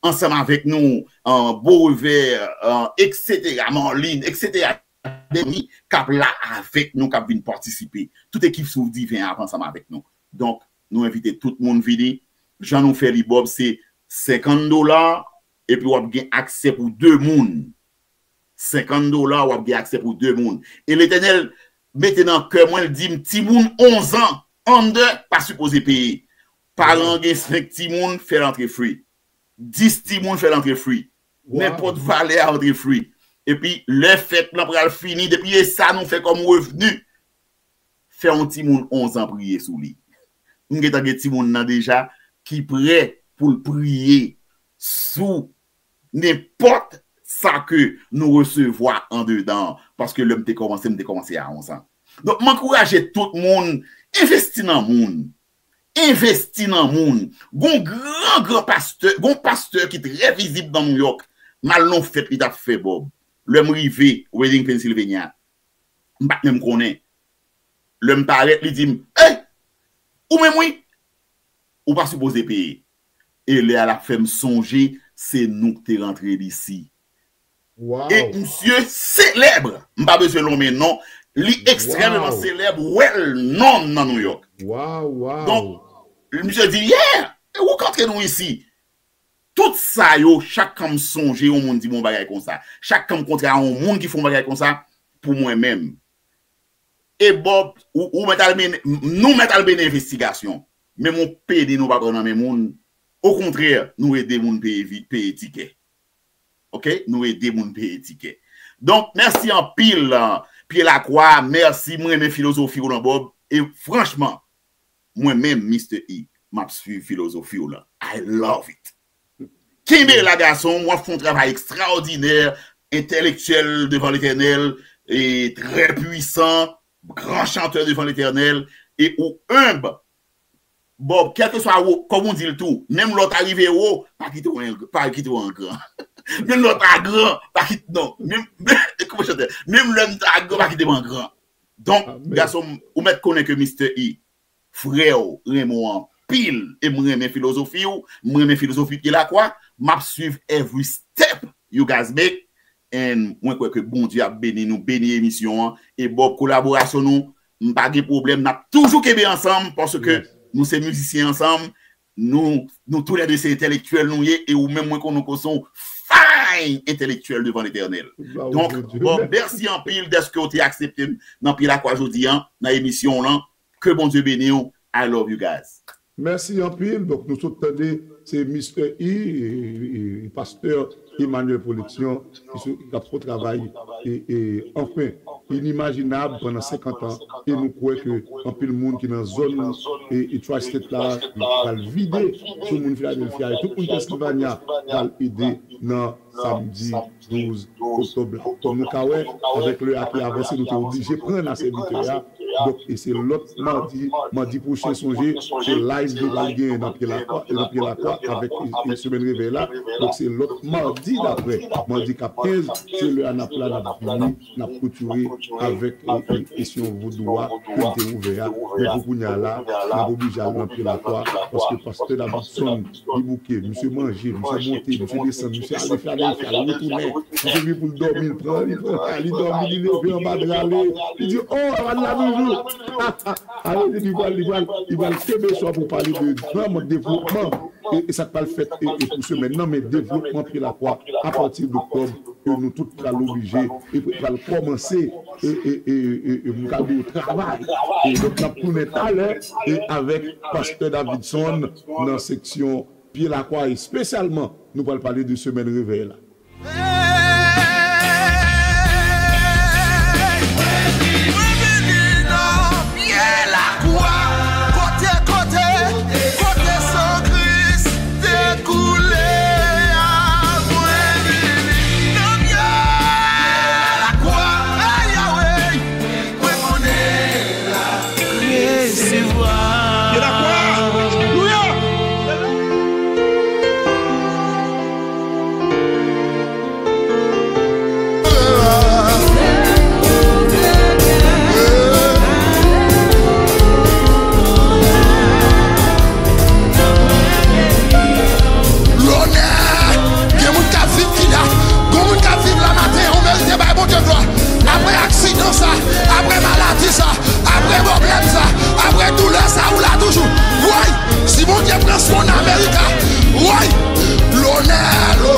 ansanm avèk nou, uh, Beau Revers, uh, et cetera, Marlene, et cetera, de zanmi k ap la avèk nou, k ap vin patisipe. Tout ekip Souffle Divin ap ansanm avèk nou. Donk, nou envite tout moun vini. Jan nou fè li, Bob, se senkant dola, epi w ap gen aksè pou de moun. Senkant dola, w ap gen aksè pou de moun. E Letènèl mete nan kè mwen, l di m, timoun onz an, under, pa sipoze peye. Paran an gen senk timoun, fè l antre free. Dis timoun, fè l antre free. Nenpòt valè a antre free. Epi, lè fèt lan pral fini, depi e sa nou fè kòm revni, fè yon timoun onz an priye sou li. M gentan gen timoun nan deja ki prè pou l priye sou nenpòt sa ke nou resevwa andedan an, paske lè m te kòmanse, m te kòmanse a onz an. Donk, m ankouraje tout moun, envesti nan moun. Envesti nan moun. Gon gran, gran pastè, gon pastè ki trè vizib nan New York. M al nan fèt li t ap fè, Bob. Lè m rive Reading, Pennsylvania, m pa t menm konnen. Lè m parèt, li di m, "Ey! Ou menm wi! Ou pa sipoze peye." E lè a l ap fè m sonje, se nou k te rantre l isi. E misye selèb. M pa bezwen lonmen non. Li ekstrèmeman selèb, well known nan New York. Donk, misye di, "Yeah! E ou k antre nou isi?" Tout sa yo, chak kan m sonje yon moun di m yon bagay konsa, chak kan m kontre a yon moun ki fè yon bagay konsa, pou mwen menm. E Bob, ou, ou mèt al mennen, nou mèt al mennen envestigasyon. Men yon peni nou pa pran nan men moun. Okontrè, nou ede moun peye vi, peye tikè. Oke? Nou ede moun peye tikè. Donk, mèsi anpil, uh, Pye Lakwa. Mèsi, mwen renmen filozofi w lan, Bob. E franchman, mwen menm, Mister E, m ap swiv filozofi w lan. I love it. Kenbe la, gason, w ap fè yon travay ekstraòdinè, entèlektyèl devan Letènèl, e trè pwisan, gran chantè devan Letènèl, e ou enb. Bob, kèlkeswa wo, kòm ou di l tou, menm lè w ta rive wo, pa kite w an, pa kite w an gran. Menm lè w ta gran, pa kite, non. Menm, kòman chante? Menm lè m ta gran, pa kite m an gran. Donk, gason m, ou mèt konnen ke Mister E, frè w, renmen w anpil, e m renmen filozofi w, m renmen filozofi Pye Lakwa, m ap swiv every step you guys make, and mwen kwè ke Bondye ap beni nou, beni emisyon an, e Bob, kolaborasyon nou, m pa gen pwoblèm, n ap toujou kenbe ansanm, paske nou se mizisyen ansanm, nou, nou toulède se entèlektyèl nou ye, e ou menm mwen konnen w se yon fine entèlektyèl devan Letènèl. Donk, Bob, mèsi anpil dèske w te aksepte m nan Pye Lakwa jodi an, nan emisyon w lan. Ke Bondye beni w. I love you guys. Mèsi anpil. Donk, nou sot tande, se Mister E, e, e, e pastè Emmanuel Protection, ki sou, k ap fè travay, e, e, anfen, inimajinab pandan senkant an, e nou kwè ke anpil moun ki nan zòn, e, e Tri-State la, pral vide sou moun Philadelphia, e tout moun Pennsylvania pral ede nan samdi douz oktòb la. Kòm nou ka wè, avèk lè a ki avanse, nou te oblije pran nan sèvitè a, Donk, e se lòt madi, madi pwochen, sonje, se live nou pral genyen nan Pye Lakwa, nan Pye Lakwa avèk, e, e, Semèn Revèy la. Donk, se lòt madi, daprè madi k ap kenz, se lè a n ap la, n ap vini, n ap kouture avèk, e, e, kesyon vodou a ke n te ouvè a. Men pou kounye a la, n ap oblije al nan Pye Lakwa, paske pastè Davidson, li bouke, misye manje, misye monte, misye desann, misye ale fè Adolfo, ale retounen. Misye vin pou l dòmi, l pran, li pran, li dòmi, li leve anba dra, li, li di, "Oh, Avan la toujou." Ale, li, li pral, li pral, li pral kenbe swa pou pale de vrèman devlopman, e, e sa k pral fèt, e, e pou semèn nan, men devlopman Pye Lakwa apati de oktòb, ke nou tout pral oblije, e pral kòmanse, e, e, e, e, e, m ka di w travay. E donk, n ap tounen talè, e avèk pastè Davidson nan seksyon Pye Lakwa, espesyalman, nou pral pale de semèn revèy la. Mwen vini nan Pye Lakwa, kote, kote, kote san Kris te koule a. Mwen vini nan Pye Lakwa, hey, Yahweh. Mwen konnen l ap resevwa. Pye Lakwa. Alelouya. Lonè! Gen moun k ap viv ki la. Gon moun k ap viv la maten, ou merite bay Bondye glwa. Apre aksidan sa, apre maladi sa, apre pwoblèm sa, apre doulè sa, ou la toujou. Woy! Si Bondye pran swen Amerika, woy! Lonè, lo,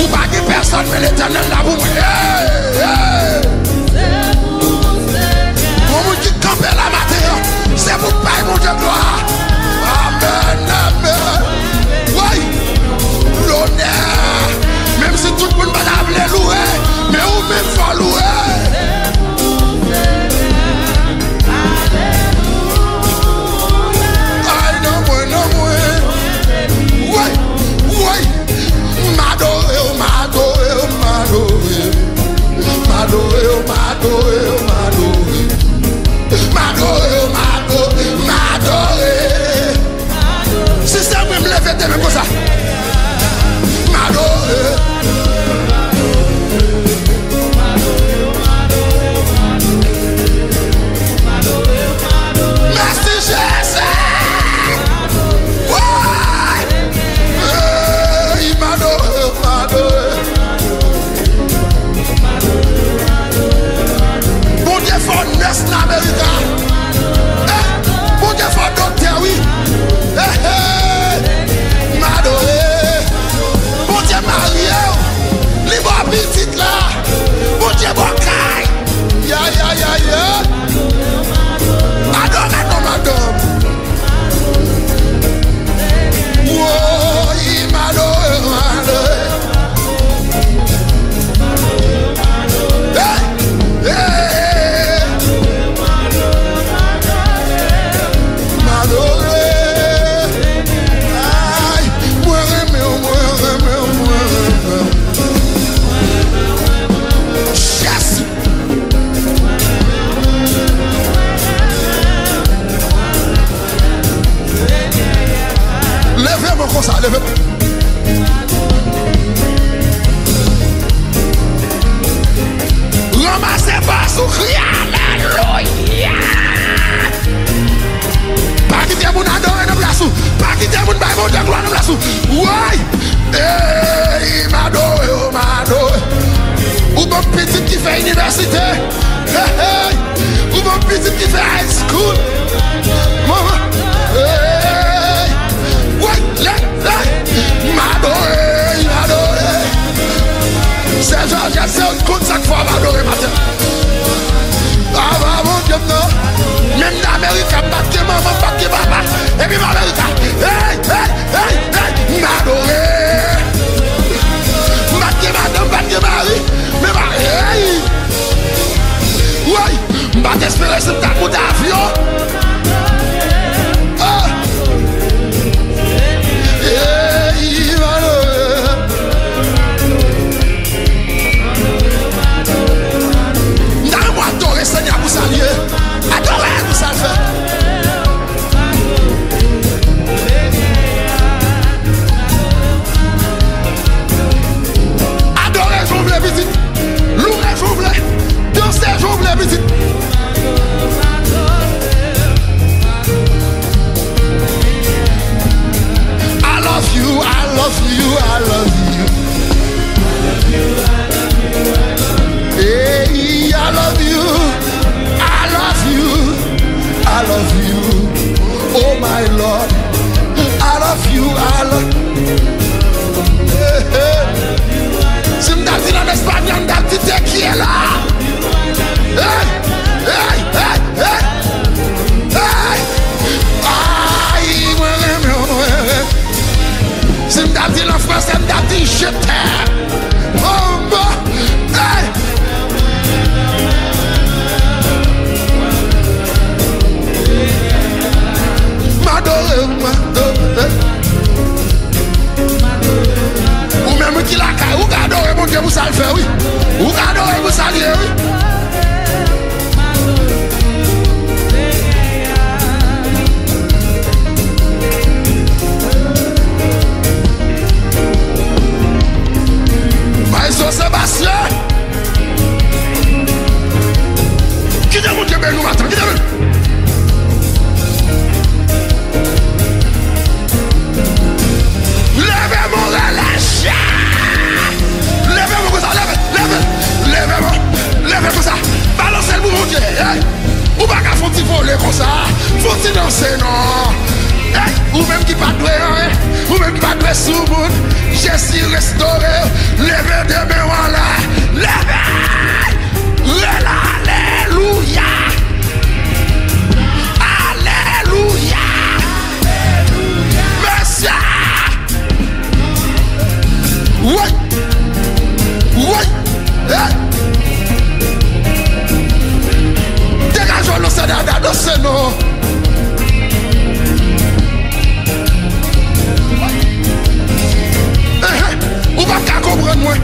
ou pa gen pèsonn, men Letènèl la pou mwen. Hey, hey! Gon moun ki kanpe la maten an, se pou bay Bondye glwa. Amèn, amèn. Woy! Lonè! Menm si tout moun pa ta vle louwe, men ou menm fò louwe. Ay, nan mwen, nan mwen. Woy, woy. M adore w, m adore w, m adore w. M adore w, m adore w, m adore w. M adore w, m adore, m adore. Si se mwen, m leve de men konsa. M adore. Mèsi Jezi. Woy! Hey, m adore, m adore. Bondye fè w nès nan Amerika. Eh, Bondye fè w doktè, wi. Eh, eh, m adore. Bondye marye w. Li ba w pitit la. Bondye ba w kay. Ya, ya, ya, ya. Adore non madanm. Woy, m adore, m adore. Hey, hey, hey. M adore. Ay, mwen renmen w, mwen renmen w, mwen renmen w. Jezi. Leve men w konsa, leve. Ranmase bas ou, kriye alelouya. Pa kite moun adore nan plas ou. Pa kite moun bay Bondye glwa nan plas ou. Woy! Ey, m adore w, m adore. Ou ban m pitit ki fè inivèsite. Hey, hey. Ou ban m pitit ki fè high school. Manman. Hey. Woy, lè, lè. M adore, m adore. Sè Jòjèt, se ou k konn sa k fè w adore maten. Aba Bondye m nan. Menm nan Amerika, m pa t gen manman, m pa t gen papa. Epi m Amerika. Hey, hey, hey, hey, m adore. M pa t gen madanm, m pa t gen mari. Men m a, hey. Woy, m pa t espere si m t ap moute avyon. Love you, I love you. Hey, I love you. I love you. I love you. Oh my Lord. I love you. I love. Hey, hey. Si m ta di l an espanyòl, m ta di te quiero. Hey, hey, hey, hey. Hey. Ay, mwen renmen w, mwen. Si m ta di l an fransè, m ta di je t'aime. Oh, bon. Hey. M adore w, m adore. Ou menm ki lakay, ou ka adore Bondye pou sa l fè, wi. Ou ka adore pou sa l ye, wi. Maestro Sébastien. Kite Bondye beni w maten, kite beni. Leve men w, rele Jezi. Leve men w konsa, leve, leve, leve men w, leve konsa. Balanse l pou Bondye, hey. Ou pa ka fè yon ti vole konsa, fè yon ti danse non. Hey, ou menm ki pa dwe anyen, ou menm ki pa dwe sou moun, Jezi restore w. Leve de men w anlè, leve. Rele alelouya. Alelouya. Mesye. Woy. Woy. Hey. Degaje w nan sè dada, nan sè non. Ehe, ou pa ka konprann mwen.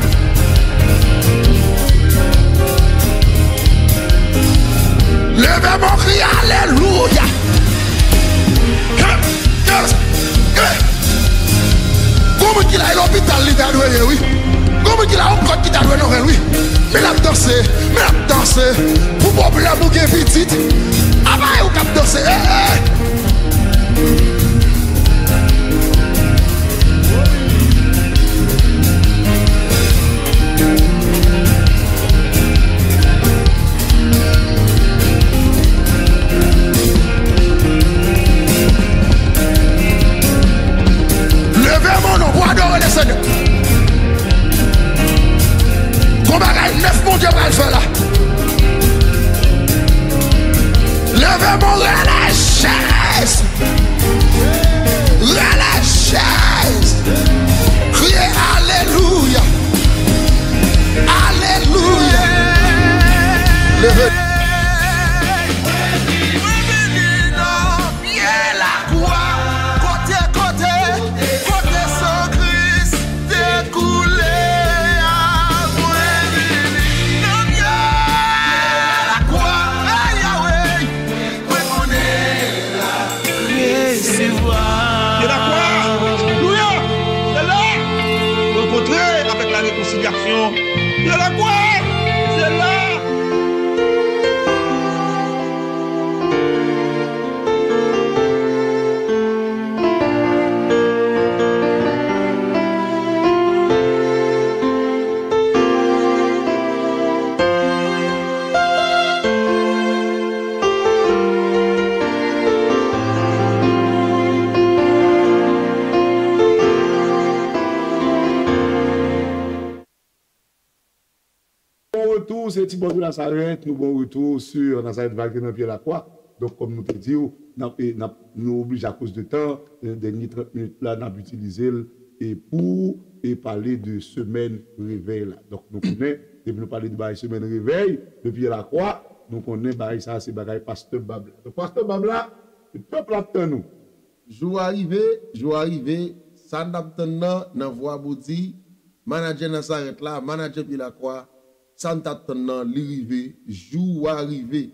Leve men w, kriye alelouya. Gon moun ki la, e lopital li ta dwe ye, wi. Gon moun ki la, yon kòd ki ta dwe nan men l, wi. Men l ap danse, men l ap danse. Pou pwoblèm ou gen pitit, apa e ou k ap danse. Hey, hey. Leve men w non pou adore Lesenyè. Gon bagay nèf Bondye pral fè la. Leve men w, rele Jezi. Rele Jezi. Kriye alelouya. Alelouya. Leve. Pye lakwa, kote, kote, kote san Kris te koule a, mwen vini nan pye lakwa, hey, Yahweh, mwen konnen la resevwa. Pye lakwa, alelouya, se la, rankontre avèk la rekonsilyasyon. Pye lakwa, se la. Bon retou, se Ti Bòz Nazarèt, nou bon retou sou Nazarèt Vag nan pye lakwa. Donk, kòm nou te di w, n ap, e, n ap, nou oblije akoz de tan, e, dènye trant minit la, n ap itilize l, e, pou, e, pale de semèn revèy la. Donk, nou konnen, depi nou pale de bagay semèn revèy, nan pye lakwa, nou konnen bagay sa a se bagay pastè Bab la. Donk, pastè Bab la, pèp la ap tann ou. Jou a rive, jou a rive, sa n t ap tann nan, nan vwa Bondye, manadjè Nazarèt la, manadjè pye lakwa, sa n t ap tann nan, li rive, jou a rive.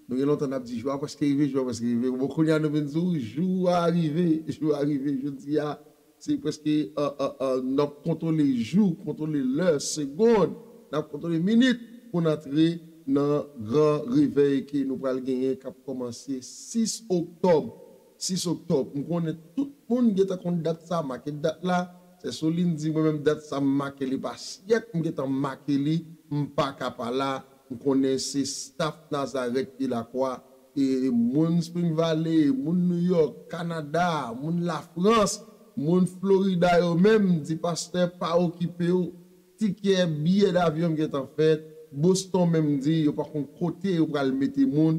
Nou gen lontan n ap di jou a prèske rive, jou a prèske rive. Bon, kounye a nou vin di w, jou a rive, jou a rive. Jodi a, se prèske, e, e, e, n ap kontwole jou, kontwole lè, segonn, n ap kontwole minit pou n antre nan gran revèy ke nou pral genyen k ap kòmanse sis oktòb. Sis oktòb. M konnen tout moun gentan konn dat sa, make dat la. Sè Soline di, mwen menm dat sa m make li pa syèk, m gentan make li, m pa ka pa la, m konnen se staff Nazareth Pye Lakwa, e moun Spring Valley, moun New York, Kanada, moun Lafrans, moun Florida yo menm, di pastè pa okipe w, tikè, biyè davyon gentan fèt, Boston menm di yo pa konn kote yo pral mete moun,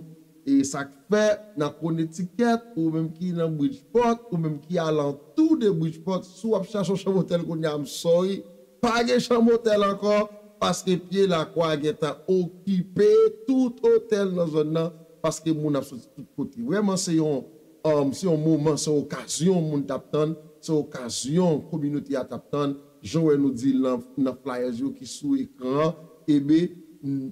e sa k fè nan Connecticut, ou menm ki nan Bridgeport, ou menm ki alantou de Bridgeport, si w ap chache yon chanm otèl kounye a, I'm sorry, pa gen chanm otèl ankò, paske Pye Lakwa gentan okipe tout otèl nan zòn nan, paske moun ap soti tout kote. Vrèman, se yon, um, se yon moman, se yon okazyon moun t ap tann, se yon okazyon kominote a t ap tann. Jan w wè nou di l nan, nan flyers yo ki sou ekran an, ebe, n-,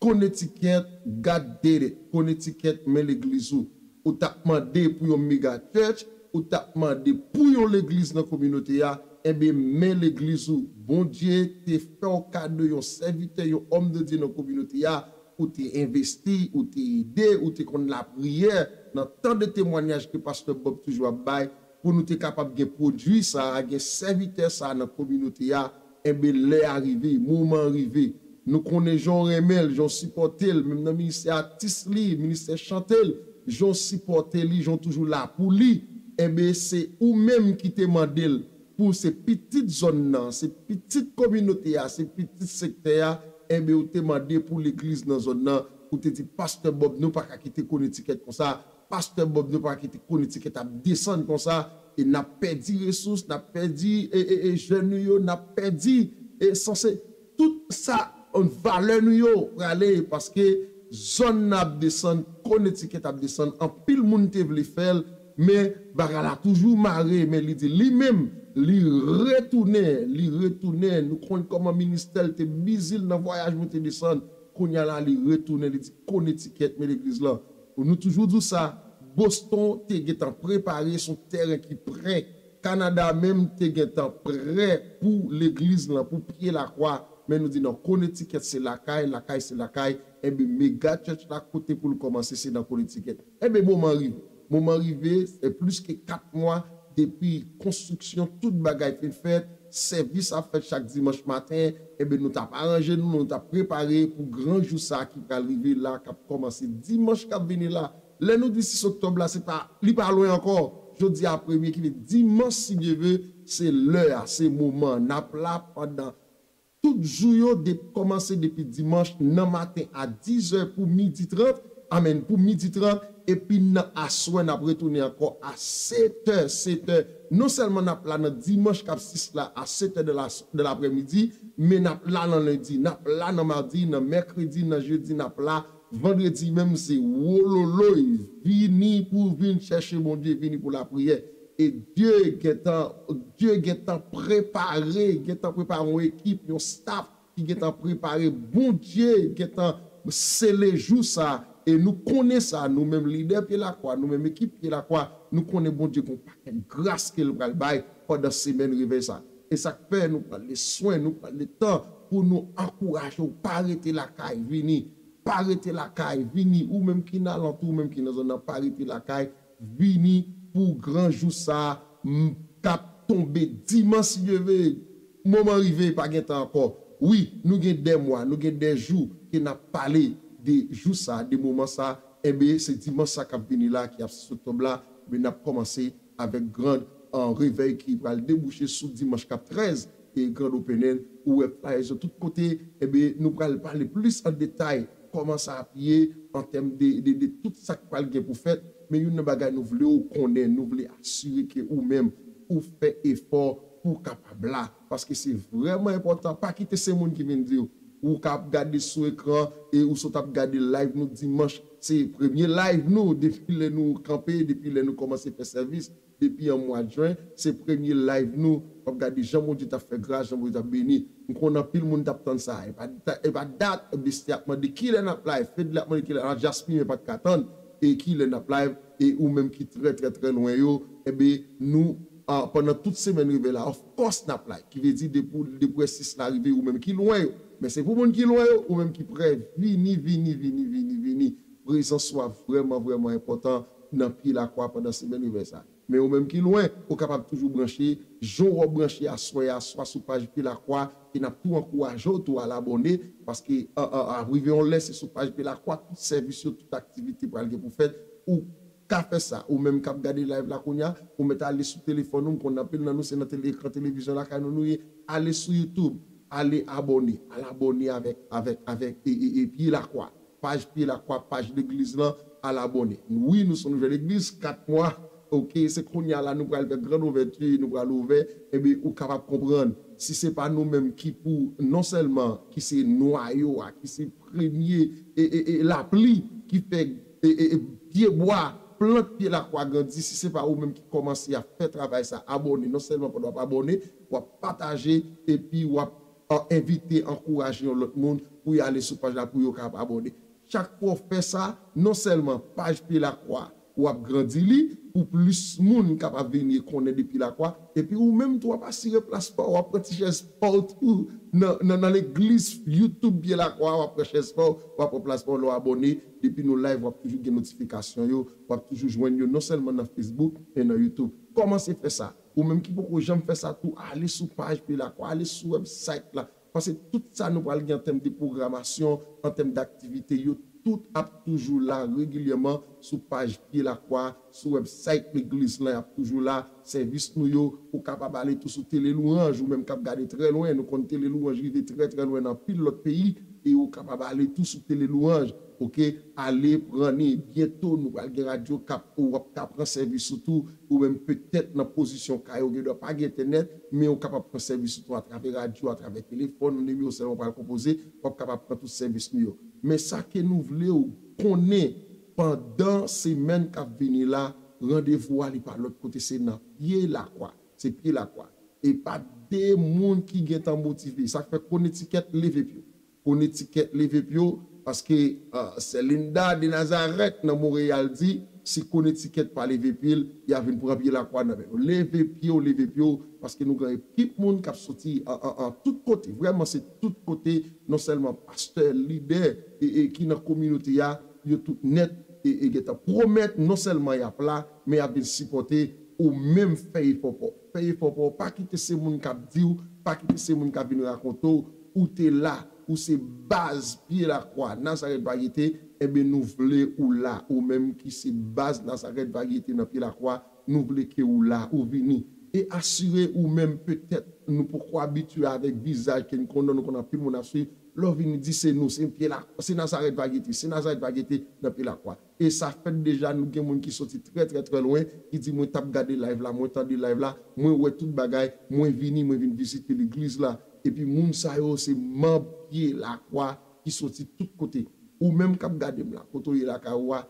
Connecticut, God did it. Connecticut, men legliz ou. Ou t ap mande pou yon mega church, ou t ap mande pou yon legliz nan kominote a, enben, men legliz ou. Bondye te fè w kado yon sèvitè, yon homme de Dieu nan kominote a, ou te envesti, ou te ede, ou te konn lapriyè nan tan de temwanyaj ke pastè Bob toujou ap bay, pou nou te kapab gen pwodui sa a, gen sèvitè sa a nan kominote a, enben, lè a rive, moman an rive. Nou konnen jan w renmen l, jan w sipòte l, menm nan ministè atis li, ministè chante l, jan w sipòte li, jan w toujou la pou li. Enben, se ou menm ki te mande l pou se pitit zòn nan, se pitit kominote a, se pitit sektè a, enben, ou te mande pou legliz nan zòn nan, ou te di, pastè Bob, nou pa ka kite Connecticut konsa, pastè Bob, nou pa kite Connecticut ap desann konsa, e n ap pèdi resous, n ap pèdi, e, e, e, jèn nou yo, n ap pèdi, e, sanse, tout sa, valè nou yo prale, paske zòn nan ap desann, Connecticut ap desann, anpil moun te vle fè l, men bagay la toujou mare, men li di li menm, li retounen, li retounen, nou konn kòman ministè l te bizi l nan vwayaj monte desann, kounye a la, li retounen, li di Connecticut, men legliz lan. Nou toujou di w sa, Boston te gentan prepare, se yon tèren ki prè. Kanada menm te gentan prè pou legliz lan, pou Pye Lakwa. Men nou di non, Connecticut se lakay, lakay se lakay. Enben, mega church la, kote pou l kòmanse, se nan Connecticut. Enben, moman rive. Moman rive, se plis ke kat mwa depi konstriksyon, tout bagay fin fèt, sèvis ap fèt chak dimanch maten. Enben, nou t ap aranje nou, nou t ap prepare pou gran jou sa a ki pral rive la, k ap kòmanse dimanch k ap vini la. Lè nou di sis oktòb la, se pa, li pa lwen ankò. Jodi a premye ki vle dimanch, si Dye ve, se lè a, se moman an. N ap la pandan tout jou yo, de, kòmanse depi dimanch nan maten a diz è pou midi trant, amèn, pou midi trant, epi nan aswè n ap retounen ankò a sèt è, sèt è. Non sèlman n ap la nan dimanch k ap sis la a sèt è de la, de laprèmidi, men n ap la nan lendi, n ap la nan madi, nan mèkredi, nan jedi, n ap la. Vandredi menm se wololoy, vini pou vin chèche Bondye, vini pou lapriyè. E Dye gentan, Dye gentan prepare, gentan prepare yon ekip, yon staff ki gentan prepare. Bondye gentan sele jou sa. E nou konnen sa, nou menm lidè Pye Lakwa, nou menm ekip Pye Lakwa, nou konnen Bondye gon pakèt gras ke l pral bay pandan semèn revèy sa. E sa k fè nou pran le swen, nou pran le tan pou nou ankouraje w, pa rete lakay, vini. Pa rete lakay, vini. Ou menm ki nan alantou, ou menm ki nan zòn nan, pa rete lakay, vini pou gran jou sa a, m, k ap tonbe dimanch, si Dye ve. Moman rive, pa gen tan ankò. Wi, nou gen de mwa, nou gen de jou ke n ap pale de jou sa a, de moman sa a. Enben, se dimanch sa k ap vini la, ki ap sis oktòb la, men n ap kòmanse avèk gran, an, revèy ki pral debouche sou dimanch k ap trèz, e grand opening, ou wè flyers yo tout kote, enben, nou pral pale plis an detay kòman sa ap ye an tèm de, de, de tout sa k pral gen pou fèt. Men youn nan bagay nou vle w konnen, nou vle asire ke ou menm, ou fè efò pou w kapab la. Paske se vrèman enpòtan. Pa kite se moun ki vin di w. Ou ka ap gade sou ekran e ou sot ap gade live nou dimanch. Se premye live nou depi lè nou kanpe, depi lè nou kòmanse fè sèvis. Depi an mwa jen, se premye live nou. W ap gade jan Bondye t ap fè gras, jan Bondye t ap beni. M konnen anpil moun t ap tann sa. E pa, e pa dat, Bestie ap mande kilè n ap live, Fedly ap mande kilè, a, Jasmine pa t ka tann. E kilè n ap live, e ou menm ki trè, trè, trè lwen yo, enben, nou, a, pandan tout semèn revèy la, of course, n ap live. Ki vle di, depi, depi w wè sis la rive, ou menm ki lwen yo. Men se pou moun ki lwen yo, ou menm ki prè, vini, vini, vini, vini, vini. Prezans ou a vrèman, vrèman enpòtan nan Pye Lakwa pandan semèn revèy sa. Men ou menm ki lwen, ou kapab toujou branche, jan w ap branche aswè a, swa sou paj Pye Lakwa, e n ap tou ankouraje w tou al abòne, paske an, an, ap rive yon lè, se sou paj Pye Lakwa, tout sèvis yo, tout aktivite pral gen pou fèt. Ou ka fè sa, ou menm k ap gade live la kounye a, ou mèt ale sou telefòn ou, m konn anpil nan nou, se nan tele, ekran televizyon lakay nou nou ye, ale sou YouTube, ale abòne, al abòne avèk, avèk, avèk, e, e, e Pye Lakwa. Paj Pye Lakwa, paj legliz lan, al abòne. Wi, nou se yon nouvèl legliz, kat mwa, oke, se kounye a la nou pral fè grand ouvèti, nou pral ouvè, ebyen, ou kapab konprann, si se pa nou menm ki pou, non sèlman ki se nwayo a, ki se premye, e, e, e lapli ki fè, e, e, e pyebwa, plant Pye Lakwa grandi, si se pa ou menm ki kòmanse a fè travay sa, abòne, non sèlman pandan w ap abòne, w ap pataje, epi w ap an, envite, ankouraje yon lòt moun pou y ale sou paj la pou yo kapab abòne. Chak fwa w fè sa, non sèlman paj Pye Lakwa, w ap grandi li, pou plis moun kapab vini konnen de Pye Lakwa, epi ou menm tou w ap asire plas pa w, w ap pran ti chèz pa w tou nan, nan, nan legliz YouTube Pye Lakwa, w ap pran chèz pa w, w ap pran plas pa w, lè w abòne, depi nou live, w ap toujou gen notifikasyon yo, w ap toujou jwenn yo, non sèlman nan Facebook, men nan YouTube. Kòmanse fè sa. Ou menm ki poko janm fè sa tou, ale sou paj Pye Lakwa, ale sou website la. Paske tout sa nou pral gen an tèm de pwogramasyon, an tèm daktivite, yo tout ap toujou la regilyèman sou paj Pye Lakwa, sou website legliz lan, y ap toujou la. Sèvis nou yo, ou kapab ale tou sou Tele Louanj, ou menm k ap gade trè lwen, nou konn Tele Louanj rive trè, trè lwen nan anpil lòt peyi, e ou kapab ale tou sou Tele Louanj, oke? Ale pran ni, byento nou pral gen radyo k ap, ou ap ka pran sèvis ou tou, ou menm petèt nan pozisyon kay ou gendwa pa gen entènèt, men ou kapab pran sèvis ou tou atravè radyo, atravè telefòn, yon nimewo sèlman ou pral konpoze, w ap kapab pran tout sèvis nou yo. Men sa ke nou vle w konnen pandan semèn k ap vini la, randevou a li pa lòt kote, se nan Pye Lakwa. Se Pye Lakwa. E pa de moun ki gentan motive. Sa k fè Connecticut leve pye w. Connecticut leve pye w, paske uh, Sè Linda de Nazareth nan Montréal di, si Connecticut pa leve pye l, y a vin pran Pye Lakwa nan men nou. Leve pye w, leve pye w, paske nou gen ekip moun k ap soti an, an, an tout kote. Vrèman, se tout kote, non sèlman pastè, lidè, e, e ki nan kominote a, yo tout nèt, e, e gentan pwomèt, non sèlman y ap la, men y ap vin sipòte, ou menm fè efò pa w. Fè efò pa w. Pa kite se moun k ap di w, pa kite se moun k ap vin rakonte w, ou te la, ou se baz Pye Lakwa, Nazareth Varyete, enben nou vle ou la, ou menm ki se baz Nazareth Varyete nan Pye Lakwa, nou vle ke ou la, ou vini. E asire ou menm, petèt nou poko abitye avèk vizaj ke n konnen, nou konn anpil moun ap swiv, lè w vini di se nou, se Pye Lakwa, se Nazareth Varyete, se Nazareth Varyete nan Pye Lakwa. E sa fèt deja, nou gen moun ki soti trè, trè, trè lwen, ki di, "Mwen t ap gade live la, mwen tande live la, mwen wè tout bagay, mwen vini, mwen vin vizite legliz la." Epi moun sa yo se manm Pye Lakwa ki soti tout kote. Ou menm k ap gade m la, kote w ye lakay ou a,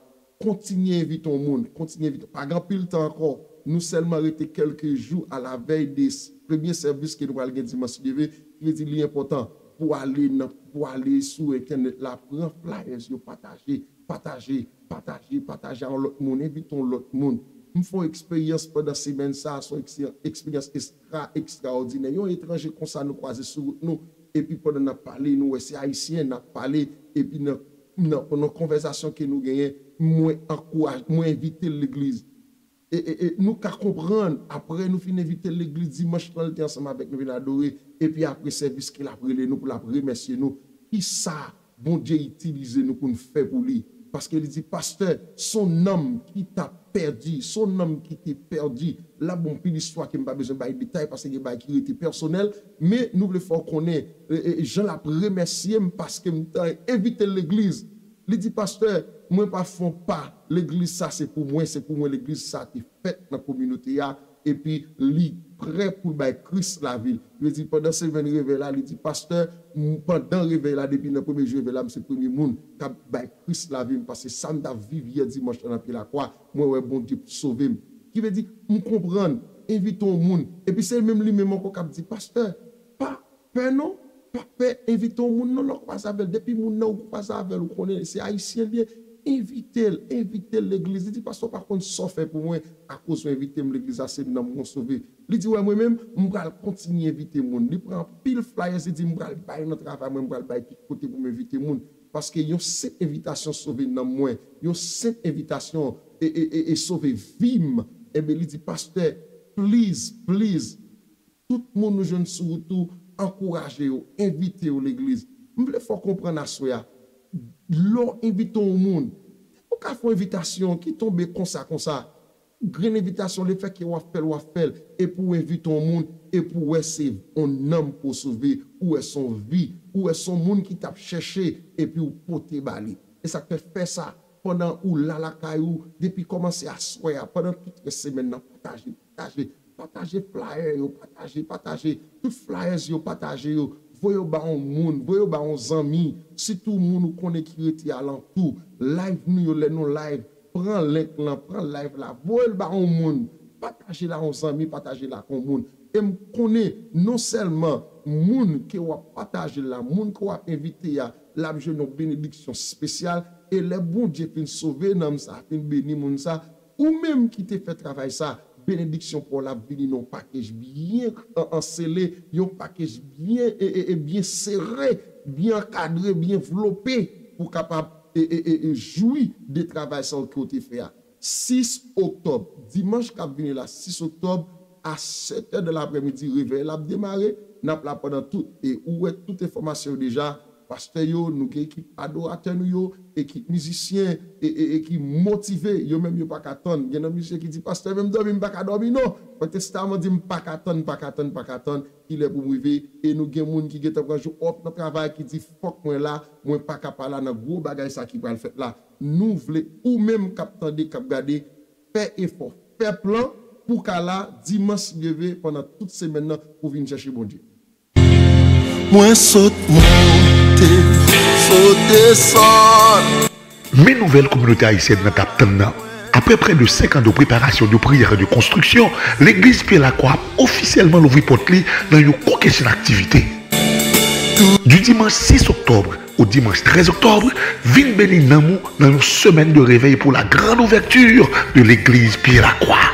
kontinye envite yon moun, kontinye envite. Pa gen anpil tan ankò, nou sèlman rete kèlke jou a la vèy de s-, premye sèvis ke nou pral gen dimanch si Dye vle, ki vle di li enpòtan pou ale nan, pou ale sou entènèt la, pran flyers yo, pataje, pataje, pataje, pataje a yon lòt moun, envite yon lòt moun. M fè yon eksperyans pandan semèn sa a, se yon eksperyans, eksperyans ekstra, ekstraòdinè. Yon etranje konsa nou kwaze sou wout nou, epi pandan n ap pale, nou wè se Ayisyen, n ap pale, epi nan, nan, nan konvèsasyon ke nou genyen, mwen ankouraje, mwen envite l legliz. E, e, e nou ka konprann, apre nou fin envite l legliz dimanch lan, li te ansanm avèk nou vin adore, epi apre sèvis ke l ap rele nou pou l ap remèsye nou. Kisa Bondye itilize nou pou n fè pou li? Paske li di, "Pastè, son nanm ki t ap pèdi, son nanm ki te pèdi." L ap ban w pil istwa ke m pa bezwen bay detay, paske gen bagay ki rete pèsonèl, men nou vle fè w konnen, e, e, jan l ap remèsye m paske m ta envite l legliz. Li di, "Pastè, mwen pa fè yon pa, legliz sa se pou mwen, se pou mwen legliz sa te fèt nan kominote a, epi li prè pou l bay Kris lavi l." Li di, pandan semèn revèy la, li di, "Pastè, m, pandan revèy la, depi nan premye jou revèy la, m se premye moun k ap bay Kris lavi m, paske sa m t ap viv yè dimanch lan nan Pye Lakwa, mwen wè Bondye sove m." Ki vle di, m konprann, envite yon moun, epi se menm li menm ankò k ap di, "Pastè, pa pè non, pa pè envite yon moun non, lè w kwaze avè l, depi moun nan ou kwaze avè l, ou konnen se Ayisyen li ye, envite l, envite l legliz." Li di, "Pastè, w pa konn sa w fè pou mwen, akoz w envite m legliz la, se nanm mwen w sove." Li di, "Wè, mwen menm, m pral kontinye envite moun." Li pran anpil flyers, li di, "M pral bay nan travay mwen, m pral bay tout kote pou m envite moun." Paske yon senp envitasyon sove nanm mwen, yon senp envitasyon e, e, e, e sove vi m. Ebyen, li di, pastè, please, please, tout moun ou jwenn sou wout ou, ankouraje yo, envite yo legliz. M vle fè w konprann aswè a, lè w envite yon moun, ou ka fè yon envitasyon ki tonbe konsa, konsa. Grenn envitasyon, lefètke w ap fè l, w ap fè l, epi w envite yon moun, epi w wè se yon nanm pou w sove, ou wè se yon vi, ou wè se yon moun ki t ap chèche, epi w pote ba li. E sa k fè, fè sa pandan ou la lakay ou, depi kòmanse aswè a, pandan tout rès semèn nan, pataje, pataje, pataje flyer yo, pataje, pataje tout flyers yo, pataje yo, voye yo ba yon moun, voye yo ba yon zanmi, sitou moun ou konnen ki rete alantou. Live nou yo, lè nou live, pran link lan, pran live la, voye l ba yon moun, pataje l a yon zanmi, pataje l ak yon moun. E m konnen non sèlman moun ke w ap pataje l la, moun ke w ap envite a, l ap jwenn yon benediksyon espesyal, e lè Bondye fin sove nanm sa, fin beni moun sa, ou menm ki te fè travay sa, benediksyon pa w la ap vini nan yon pakèj byen an-, ansele, yon pakèj byen, e, e, e byen sere, byen ankadre, byen vlope, pou w kapab, e, e, e, e jwi de travay sa yo ke w te fè a. Sis oktòb, dimanch k ap vini la, sis oktòb, a sèt è de laprèmidi, revèy la ap demare. N ap la pandan tout, e ou wè tout enfòmasyon yo deja. Pastè yo, nou gen ekip adoratè nou yo, ekip mizisyen, e, e, e ki motive, yo menm yo pa ka tann. Gen nan mizisyen ki di, pastè, menm dòmi, m pa ka dòmi non. Protestan di, m pa ka tann, pa ka tann, pa ka tann, ki lè pou m rive. E nou gen moun ki gentan pran jou off nan travay, ki di, fòk mwen la, mwen pa ka pa la nan gwo bagay sa ki pral fèt la. Nou vle, ou menm k ap tande, k ap gade, fè efò, fè plan pou w ka la dimanch si Dye vle pandan tout semèn nan pou w vin chèche Bondye. Mwen sot monte, sot desann. Men nouvèl kominote ayisyèn nan t ap tann nan. Aprè prè de senk an de preparasyon, de priyè, de konstriksyon, legliz Pye Lakwa ap ofisyèlman louvri pòt li nan yon kokennchenn aktivite. Du dimanche six octobre au dimanche treize octobre, vin beni nanm ou nan yon semèn de revèy pour la grande ouverture de l'église Pied la Croix.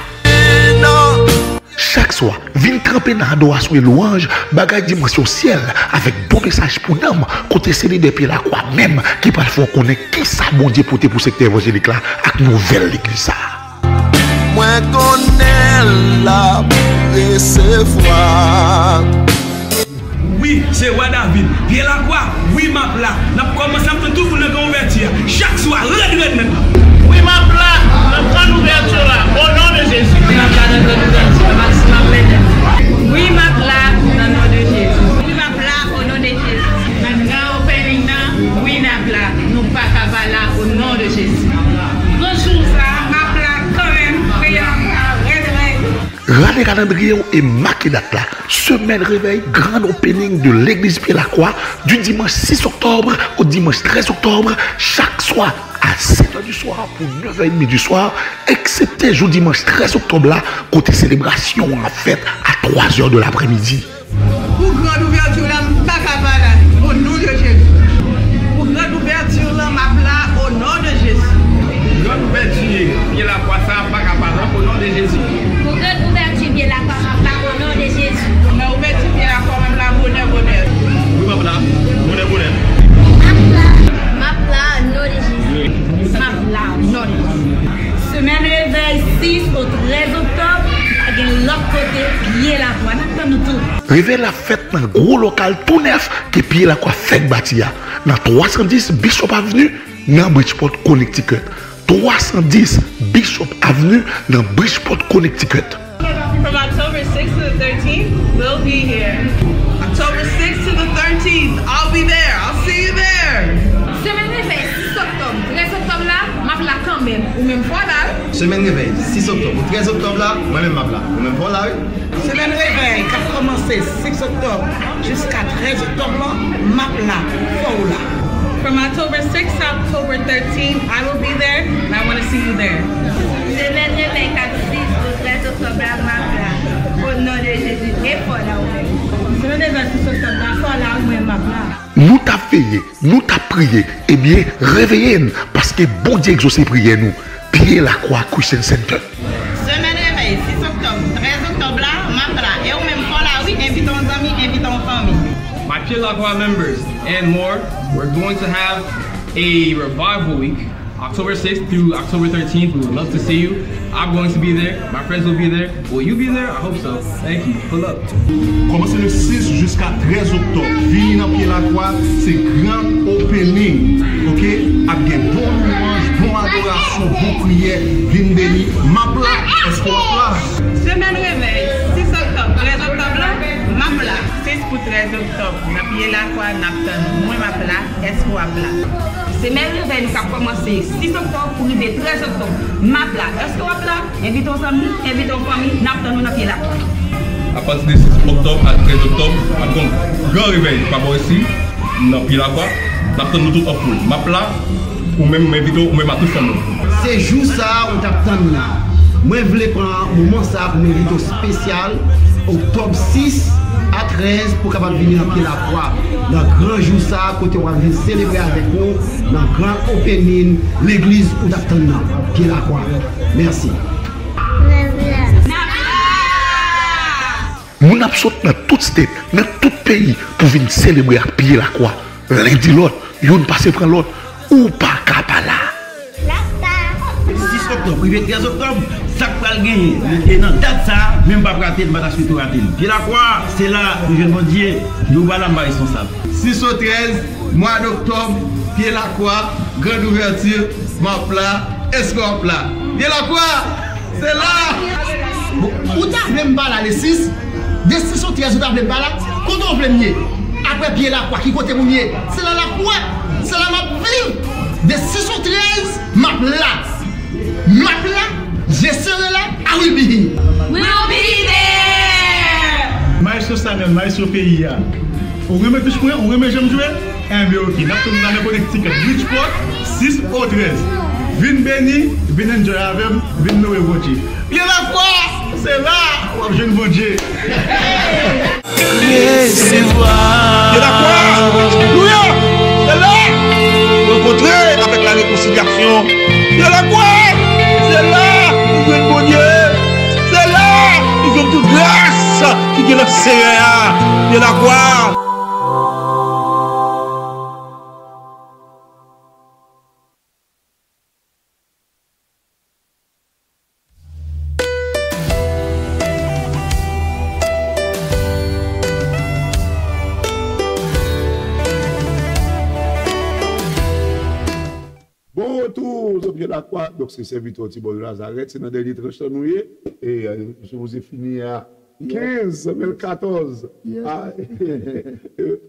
Chak swa, vin tranpe nan adorasyon e lwanj, bagay dimansyon syèl, avèk bon mesaj pou nanm, kote se lidè Pye Lakwa menm ki pral fè w konnen kisa Bondye pote pou sektè evanjelik la ak nouvèl legliz sa a. Mwen konnen l ap resevwa. Wi, se Wa David. Pye Lakwa, wi, m ap la. N ap kòmanse, n ap tann tout moun nan gran ouvèti a. Chak swa, rèd, rèd, rèd. Wi, m ap la nan gran ouvèti la, o non de Jezi. Wi, m ap la nan gran ouvèti a, Maxime Abedin. Wi, m ap la nan non de Jezi. Wi, m ap la o non de Jezi. Nan gran opening nan, wi, n ap la. Nou pa ka pa la o non de Jezi. Gran jou sa, m ap la kanmenm. Priyè m ap la rèd, rèd. Rale kalandriye w e make dat la. Semaine réveil, grand opening de l'église Pied la Croix du dimanche six octobre au dimanche treize octobre, chak swa a sèt è du soir pou nèf è edmi du soir, eksepte jou dimanch trèz oktòb la, kote selebrasyon an ap fèt a twa zè de laprèmidi. Pou grand ouvèti la, m pa ka pa la, o non de Jezi. Pou grand ouvèti la, m ap la, o non de Jezi. Pou grand ouvèti Pye Lakwa sa, m pa ka pa la, o non de Jezi. Pou grand ouvèti Pye Lakwa, m ap la, o non de Jezi. Pou grand ouvèti Pye Lakwa, m ap la, bonè, bonè. Wi, m ap la, bonè, bonè. M ap la, m ap la, o non de Jezi. M ap la, o non de Jezi. Semèn revèy sis o trèz oktòb, pa gen lòt kote, Pye Lakwa. N ap tann nou tout. Revèy la fèt nan gwo lokal tou nèf ke Pye Lakwa fèk bati a, nan twa san dis Bishop Avenue, nan Bridgeport, Connecticut. Twa san dis Bishop Avenue, nan Bridgeport, Connecticut. From October sixth to the thirteenth, we'll be here. October sixth to the thirteenth, I'll be there. I'll see you there. Semèn revèy sis oktòb, trèz oktòb la, m ap la kanmenm. Ou menm fò w la, wi. Semèn revèy sis oktòb ou trèz oktòb la, mwen menm m ap la. Ou menm fò w la, wi. Semèn revèy k ap kòmanse six oktòb jiska trèz oktòb lan, m ap la, fò w la. From October sixth to October thirteenth, I will be there and I want to see you there. Semèn revèy k ap sis o trèz oktòb la, m ap la. O non de Jezi, e fò w la ou menm. Semèn revèy sis oktòb la, fò w la ou menm, m ap la. Nou t ap veye, nou t ap priye, ebyen, reveye n, paske Bondye egzose priyè nou. Pye Lakwa Christian Center. Semèn revèy, sis oktòb, trèz oktòb la, m ap la. E ou menm fò w la wi, envite yon zanmi, envite yon fanmi. My Pye Lakwa members and more, we're going to have a revival week October sixth through October thirteenth, we would love to see you. I'm going to be there. My friends will be there. Will you be there? I hope so. Thank you. Pull up. Kòmanse le sis jiska trèz oktòb, vini nan Pye Lakwa, se grand opening, oke? Ap gen bon louwanj, bon adorasyon, bon priyè, vin beni. M ap la, èske w ap la? Semèn revèy, sis oktòb, trèz oktòb la, m ap la. Sis pou trèz oktòb, nan Pye Lakwa, n ap tann ou. Mwen, m ap la. Èske w ap la? Semèn revèy nou k ap kòmanse sis oktòb pou rive trèz oktòb. M ap la. Èske w ap la? Envite yon zanmi, envite yon fanmi, n ap tann ou nan Pye Lakwa. Apati de sis oktòb a trèz oktòb, ap gen yon gran revèy pa bò isi, nan Pye Lakwa. N ap tann nou tout an foul. M ap la, ou menm, m envite w, ou menm ak tout fanmi w. Se jou sa a ou t ap tann nan. Mwen vle pran moman sa a pou m envite w espesyal, oktòb sis a trèz, pou w kapab vini nan Pye Lakwa, nan gran jou sa a, kote w ap vin selebre avèk nou nan grand opening legliz ou t ap tann nan, Pye Lakwa. Mèsi. Moun ap sot nan tout state, nan tout peyi pou vin selebre ak Pye Lakwa. Len di lòt, youn pase pran lòt, ou pa ka pa la. Sis oktòb rive trèz oktòb, sa k pral genyen? E nan dat sa a, menm p ap rate l, m pa ta swete w rate l. Pye Lakwa, se la nou jwenn Bondye, nou pa la m pa responsab. Sis o trèz mwa doktòb, Pye Lakwa, grand ouvèti, m ap la, èske w ap la? Pye Lakwa, se la! Bon, ou ta vle m pa la le sis, de sis o trèz ou ta vle m pa la, kote w vle m ye? Apre Pye Lakwa, ki kote pou m ye? Se la l ap wè, se la m ap viv. De sis o trèz, m ap la. M ap la, je serai là, I will be here. We'll be there! Maestro Samuel, maestro peyi a. Ou renmen touch mwen, ou renmen jan m jwe? Enben oke, n ap tann ou nan Connecticut, Bridgeport, sis o trèz. Vin beni, vin enjoy avè m, vin noue Bondye. Pye Lakwa, se la w ap jwenn Bondye. Resevwa. Pye Lakwa, alelouya, se la. Rankontre avèk la rekonsilyasyon. Pye Lakwa, se la nou jwenn Bondye. Se la nou jwenn tout gras ki gen nan Seyè a. Pye Lakwa. Bon retour, Jean-Pierre Lacroix. Donk, se sèvitè Tibò de Nazareth. Se nan dènye tranch lan nou ye. E, euh, nou sipoze fini a kenz, mil katòz. Ah,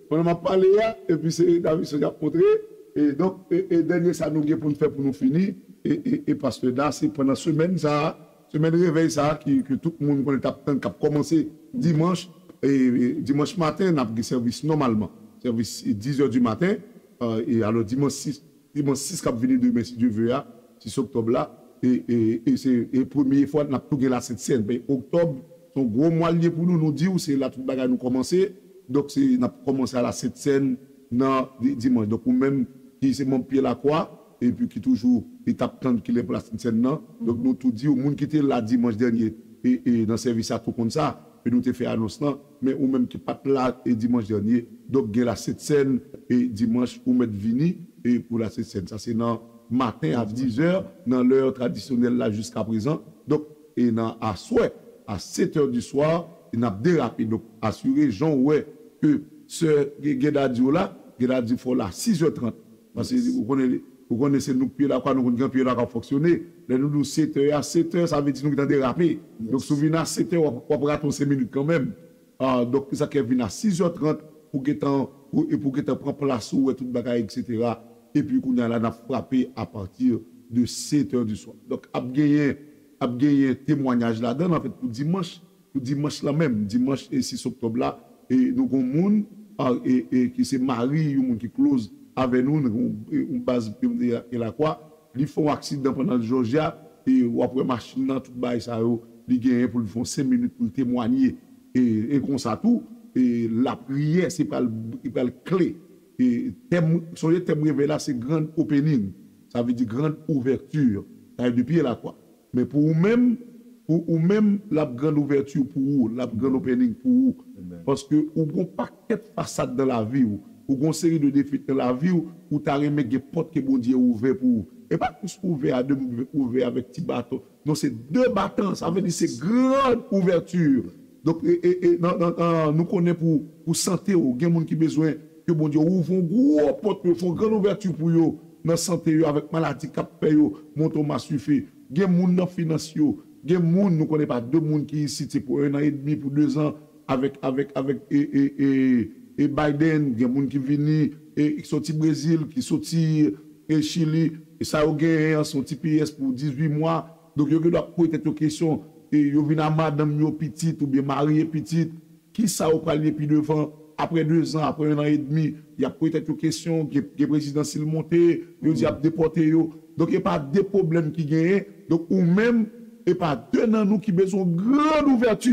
pandan m ap pale a, epi se Davidson k ap montre. E donk, e, e dènye sa nou gen pou n fè pou nou fini. E, e, e pastè Da, se pandan semèn sa a, semèn revèy sa a ki, ke tout moun konnen t ap tann, k ap kòmanse dimanch. E, e dimanch maten, n ap gen sèvis nòmalman. Sèvis diz è di maten. Euh, e alò, dimanch sis, dimanch sis k ap vini demen, si Dye ve a, sis oktòb la, e, e, e se e premye fwa n ap tou gen Lasent Sèn. Men oktòb, se yon gwo mwa l ye pou nou, nou di w, se la tout bagay nou kòmanse. Donk, se, n ap kòmanse a Lasent Sèn nan di-, dimanch. Donk, ou menm ki se manm Pye Lakwa, epi ki toujou, e t ap tann kilè pou Lasent Sèn nan. Donk, nou tou di w, moun ki te la dimanch dènye, e, e nan sèvis la tou konn sa, e nou te fè anons lan, men ou menm ki pa t la, e dimanch dènye, donk gen Lasent Sèn, e dimanch, ou mèt vini, e pou Lasent Sèn. Sa se nan maten a diz è, nan lè tradisyonèl la jiska prezan. Donk, e nan aswè, a sèt è di swa, e n ap derape. Donk, asire jan w wè ke sè Ge-, Geda di w la, Geda di fò w la sis è trant. Paske ou konnen, ou konnen se nou k Pye Lakwa, nou konn jan Pye Lakwa fonksyone. Lè nou di w sèt è a, sèt è, sa vle di nou gentan derape. Donk, si w vin a sèt è, w ap, w ap rate yon senk minit kanmenm. Ah, donk, sa k fè vin a sis è trant pou gentan, pou, e pou gentan pran plas ou, wè tout bagay, etsetera. Epi kounye a la, n ap frape apati de sèt è di swa. Donk, ap genyen, ap genyen temwayaj ladan l, anfèt, pou dimanch, pou dimanch lan menm, dimanch e sis oktòb la, e nou gon moun, ah, e, e ki se mari yon moun ki close avè nou, nou gon, e, yon baz Pye Lakwa, li fè yon aksidan pandan l Jòjya, e w ap wè machin nan, tout bagay sa yo, li genyen pou l fè yon senk minit pou l temwanye. E, e konsa tou, e lapriyè, se pral, li pral kle. E tèm, sonje tèm revèy la, se grand opening. Sa vle di grand ouverture. Sa vle di Pye Lakwa. Men pou ou menm, pou ou menm, l ap grand ouvèti pou ou, l ap grand opening pou ou. Paske ou gon pakèt fasad nan lavi w. ou gen yon seri de defit nan lavi w, ou ta renmen gen pòt ke Bondye ouvè pou ou. E pa jis ouvè a de moun ouvè avèk ti baton. Non, se de baton. Sa vle di se gran ouvèti. Donk, e, e, e, nan, nan, nan, nou konnen pou, pou sante w, gen moun ki bezwen ke Bondye ouvri yon gwo pòt pou yo, fè yon gran ouvèti pou yo nan sante yo, avèk maladi k ap fè yo monte yon maswife. Gen moun nan finans yo, gen moun, nou konnen pa de moun ki isit, se pou un an et demi, pou de zan, avèk, avèk, avèk e, e, e, e Biden, gen moun ki vini, e, ki soti Brezil, ki soti e Chili, e sa yo genyen an, se yon ti P S pou dizuit mwa. Donk, yo gen dwa poze tèt yo kesyon, e yo vin a madanm yo, pitit, oubyen mari e pitit, kisa yo pral ye pi devan, apre de zan, apre un an et demi, y ap poze tèt yo kesyon, gen, gen prezidan si l monte, yo di y ap depòte yo. Donk, e pa de pwoblèm ki genyen. Donk, ou menm, e pa de nan nou ki bezwen yon gran ouvèti,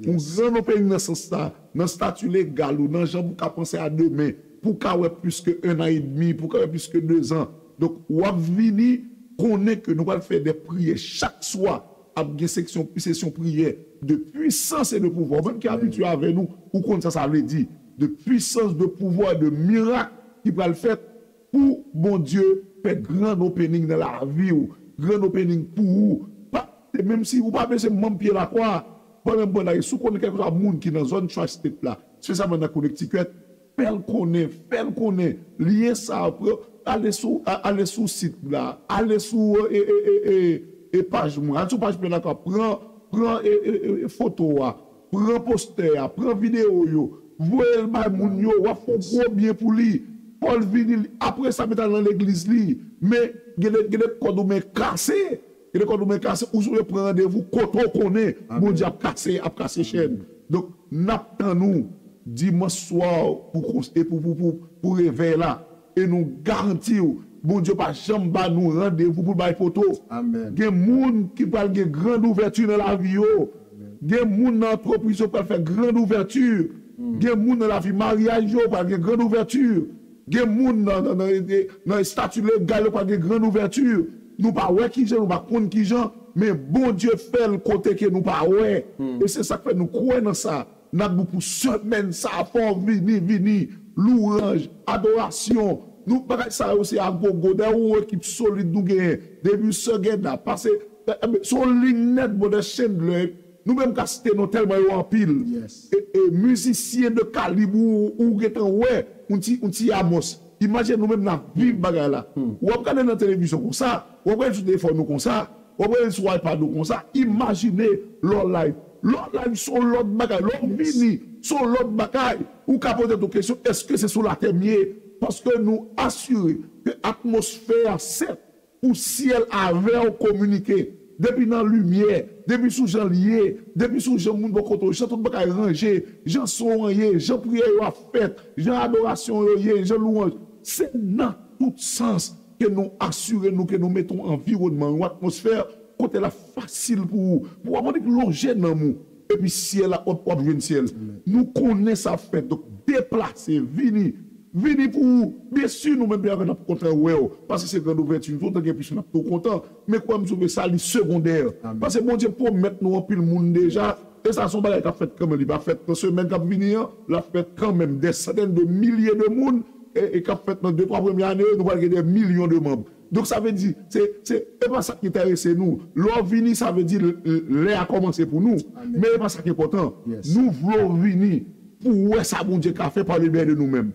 yon gran opening nan sans sa, nan stati legal ou, nan jan pou ka panse a demen, pou ka wè plis ke un an et demi, pou ka wè plis ke de zan. Donk, w ap vini, konnen ke nou pral fè de priyè chak swa, ap gen seksyon, sesyon priyè de pwisans e de pouvwa. Ou menm ki abitye avè nou, ou konn sa sa vle di. De pwisans, de pouvwa, de mirak ki pral fèt pou Bondye fè gran opening nan lavi w, gran opening pou ou. Pa, e menm si ou pa bezwen manm Pye Lakwa, pandan m pran lari, si w konnen kèlkeswa moun ki nan zòn Tri-State la, espesyalman nan Connecticut, fè l konnen, fè l konnen. Lyen sa a, pran, ale sou, a- ale sou sit la, ale sou e, e, e, e, e paj mwen, ale sou paj Pye Lakwa, pran, pran e, e, e, e foto a, pran postè a, pran videyo yo, voye l bay moun yo, w ap fè yon gwo byen pou li. Fò l vini, li- apre sa, mete l nan legliz li. Men, gen de, gen de kòd ou men kase, gen de kòd ou men kase, ou sou pran randevou kote w konnen Bondye ap kase, ap kase chèn. Donk, n ap tann ou dimanch swa pou kons- e pou, pou, pou, pou revèy la. E nou garanti w, Bondye pa janm ba nou randevou pou l bay poto. Gen moun ki pral gen gran ouvèti nan lavi yo. Gen moun nan antrepriz yo pral fè gran ouvèti. Gen moun nan lavi maryaj yo pral gen gran ouvèti. Gen moun nan, nan, nan, nan estati legal yo pral gen gran ouvèti. Nou pa wè kijan, nou pa konn kijan, men Bondye fè l kote ke nou pa wè. E se sa k fè nou kwè nan sa. N ap di w pou semèn sa a, fò w vini, vini. Louwanj, adorasyon. Nou, bagay sa yo se agogo. Dèyè yon ekip solid nou genyen. Depi Sè Gèda, pase, se yon liy nèt, Brother Chandler. Nou menm ka site non tèlman yo anpil. E, e mizisyen de kalib ou, ou gentan wè, yon ti, yon ti Amos. Imajine nou menm n ap viv bagay la. W ap gade nan televizyon konsa, w ap gade sou telefòn nou konsa, w ap gade sou iPad ou konsa. Imajine lè w live. Lè w live se yon lòt bagay. Lè w vini, se yon lòt bagay. Ou ka poze tèt ou kesyon, èske se sou latè m ye? Paske nou asire ke atmosfè a sèt pou syèl avè w kominike. Depi nan limyè, depi sou jan l ye, depi sou jan moun bò kote w, jan tout bagay ranje, jan son an ye, jan priyè yo ap fèt, jan adorasyon yo ye, jan louwanj. Se nan tout sans ke nou asire nou ke nou mete yon anviwònman, yon atmosfè kote l ap fasil pou ou. Pou w ap annik lonje nanm ou, epi syèl la, w ap, w ap jwenn syèl. Nou konnen sa ap fèt. Donk, deplase, vini. Vini pou ou. Byensi, nou menm, byen avè n ap kontan wè w. Paske se gran ouvèti. Nou kontan gen plis, n ap tou kontan. Men kwè m, sou sa, li segondè. Paske Bondye pwomèt nou anpil moun deja. E sa, se yon bagay k ap fèt kanmenm. Li pa fèt nan semèn k ap vini an. L ap fèt kanmenm. Dè santèn de milye de moun. E, e k ap fèt nan de, twa premye ane yo, nou pral gen dè milyon de manm. Donk, sa vle di, se, se, e pa sa k enterese nou. Lè w vini, sa vle di l- l- lè a kòmanse pou nou. Men e pa sa k enpòtan. Nou vle w vini pou w wè sa Bondye ka fè pa le byen de nou menm.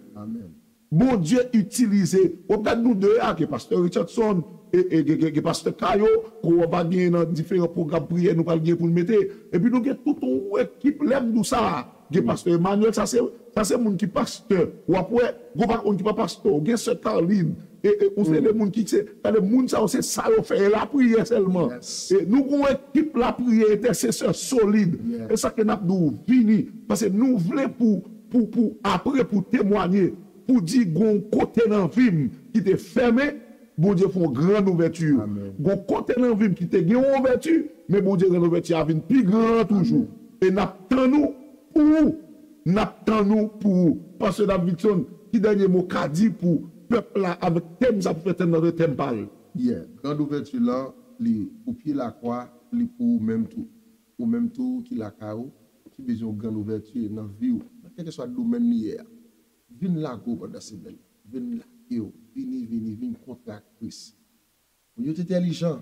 Bondye itilize, w ap gade nou de a, gen pastè Richardson, e, e gen, gen, gen pastè Kayo, ke w ap genyen nan diferan pwogram priyè nou pral gen pou n mete. Epi nou gen tout yon ekip, lè m di w sa, gen pastè Emmanuel, sa se, sa se moun ki pastè. W ap wè, gon pa moun ki pa pastè. Gen sè Carline, e, e, yon seri de moun ki se, gade moun sa yo, se sa yo fè, e lapriyè sèlman. E nou gon ekip lapriyè, entèsesè solid. E sa ke n ap di w, vini. Paske nou vle pou, pou, pou apre, pou temwanye, pou di gon kote nan vi m ki te fèmen, Bondye fè yon gran ouvèti. Gon kote nan vi m ki te gen yon ouvèti, men Bondye rann ouvèti a vin pi gran toujou. E n ap tann ou pou ou. N ap tann ou pou ou. Pastè Davidson, ki dènye mo ka di pou pèp la avèk tèm sa pou fè tèm nan tèm pa l? Yeah, gran ouvèti lan, li pou Pye Lakwa, li pou ou menm tou. Ou menm tou ki lakay ou, ki bezwen yon gran ouvèti nan vi w, nan kèlkeswa domèn li ye a. Vin lage w pandan semèn. Vin lage w. Vini, vini, vin kontre ak Kris. Moun yo te entèlijan.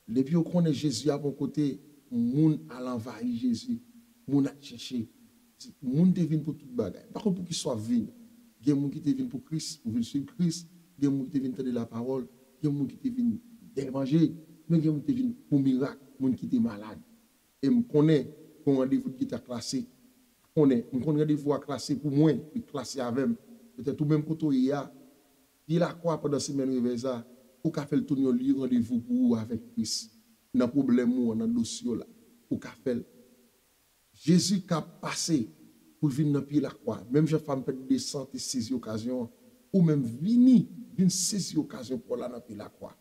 Depi yo konnen Jezi ap yon kote, moun al anvayi Jezi. Moun al chèche. Moun te vin pou tout bagay. Pa kont pou ki sa w ap vin. Gen moun ki te vin pou Kris, pou vin swiv Kris. Gen moun ki te vin tande lapawòl. Gen moun ki te vin dèyè manje. Men gen moun ki te vin pou mirak, moun ki te malad. E m konnen gen yon randevou ki ta klase. Konnen, m konn randevou a klase pou mwen, li klase avè m. Petèt ou menm kote w ye a, Pye Lakwa pandan semèn revèy sa, ou ka fè l tounen yon lye randevou pou ou avèk Kris. Nan pwoblèm ou an, nan dosye w la, ou ka fè l. Jezi k ap pase pou l vin nan Pye Lakwa. Menm jan fanm fèt de san te sezi okazyon an, ou menm vini, vin sezi okazyon pa w la nan Pye Lakwa.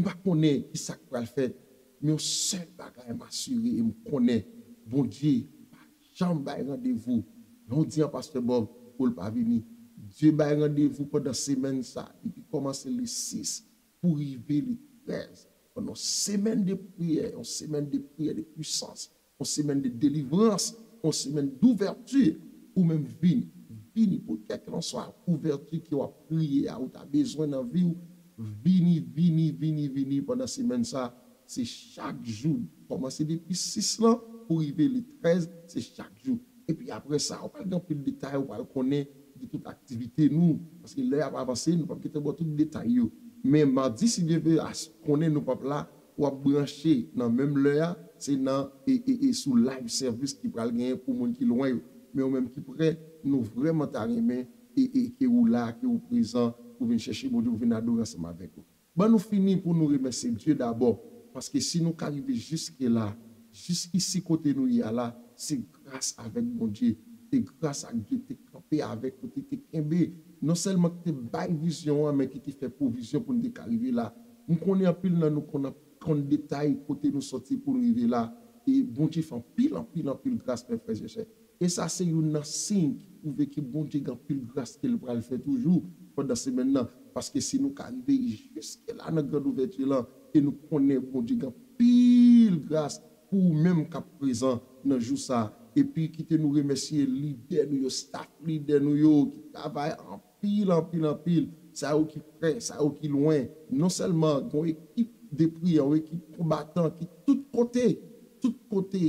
M pa konnen ki sa k pral fèt, men yon sèl bagay m asire e m konnen, Bondye pa janm bay randevou. Jan w di an, Pastè Bob, pou l pa vini. Dye bay randevou pandan semèn sa, depi kòmanse le sis pou rive le trèz. Pandan yon semèn de priyè, yon semèn de priyè de pwisans, yon semèn de delivrans, yon semèn douvèti. Ou menm vini, vini pou kèlkanswa ouvèti ke w ap priye a, ou ta bezwen nan vi w, vini, vini, vini, vini pandan semèn sa. Se chak jou, kòmanse depi sis lan pou rive le trèz, se chak jou. Epi apre sa, ou pral gen anpil detay, ou pral konnen de tout aktivite nou. Paske lè ap avanse, nou p ap gentan ba w tout detay yo. Men madi, si Dye vle, as konnen nou p ap la, w ap branche nan menm lè a, se nan e, e, e sou live service ki pral genyen pou moun ki lwen yo. Men ou menm ki prè, nou vrèman ta renmen e, e ke ou la, ke ou prezan, pou vin chèche Bondye, pou vin adore ansanm avèk nou. Ban nou fini pou nou remèsye Dye dabò, paske si nou ka rive jiske la, jiskisi kote nou ye a la, se gras avèk Bondye, se gras ak Dye te kanpe avèk nou, te, te kenbe, non sèlman ki te bay vizyon an, men ki te fè pwovizyon pou nou te ka rive la. M konnen anpil nan nou konn, konn detay kote nou soti pou nou rive la, e Bondye fè anpil, anpil, anpil gras, mè frè e sè. E sa se youn nan siy ki pwouve ke Bondye gen anpil gras ke l pral fè toujou pandan semèn nan. Paske si nou ka rive jiske la nan grand ouverture lan, e nou konnen Bondye gen anpil gras pou ou menm k ap prezan nan jou sa. Epi kite nou remèsye lidè nou yo, staff lidè nou yo, ki travay anpil, anpil, anpil. Sa yo ki prè, sa yo ki lwen. Non sèlman gen yon ekip de priyè, yon ekip konbatan ki tout kote, tout kote,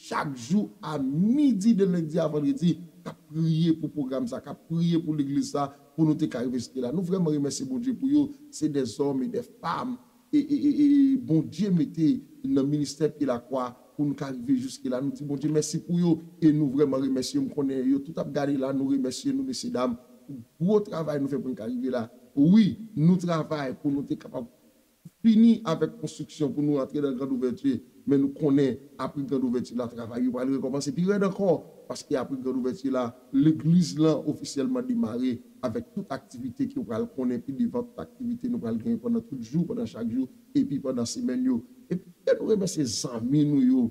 chak jou a midi de lendi a vandredi, k ap priye pou pwogram sa, k ap priye pou legliz sa, pou nou te ka rive jiske la. Nou vrèman remèsye Bondye pou yo. Se dè zòm e dè fanm e, e, e, e Bondye mete nan ministè Pye Lakwa pou nou ka rive jiske la. Nou di Bondye mèsi pou yo e nou vrèman remèsye yo. M konnen yo tout ap gade la, nou remèsye nou, mesye dam, pou gwo travay nou fè pou nou ka rive la. Wi, nou travay pou nou te kapab fini avèk konstriksyon pou nou antre nan grand ouverture, men nou konnen apre grand ouverture la, travay yo pral rekòmanse pi rèd ankò, paske apre grand ouverture la, legliz lan ofisyèlman demare avèk tout aktivite ke w pral konnen pi devan, tout aktivite nou pral genyen pandan tout jou, pandan chak jou, epi pandan semèn yo. Epi fè nou remèsye zanmi nou yo,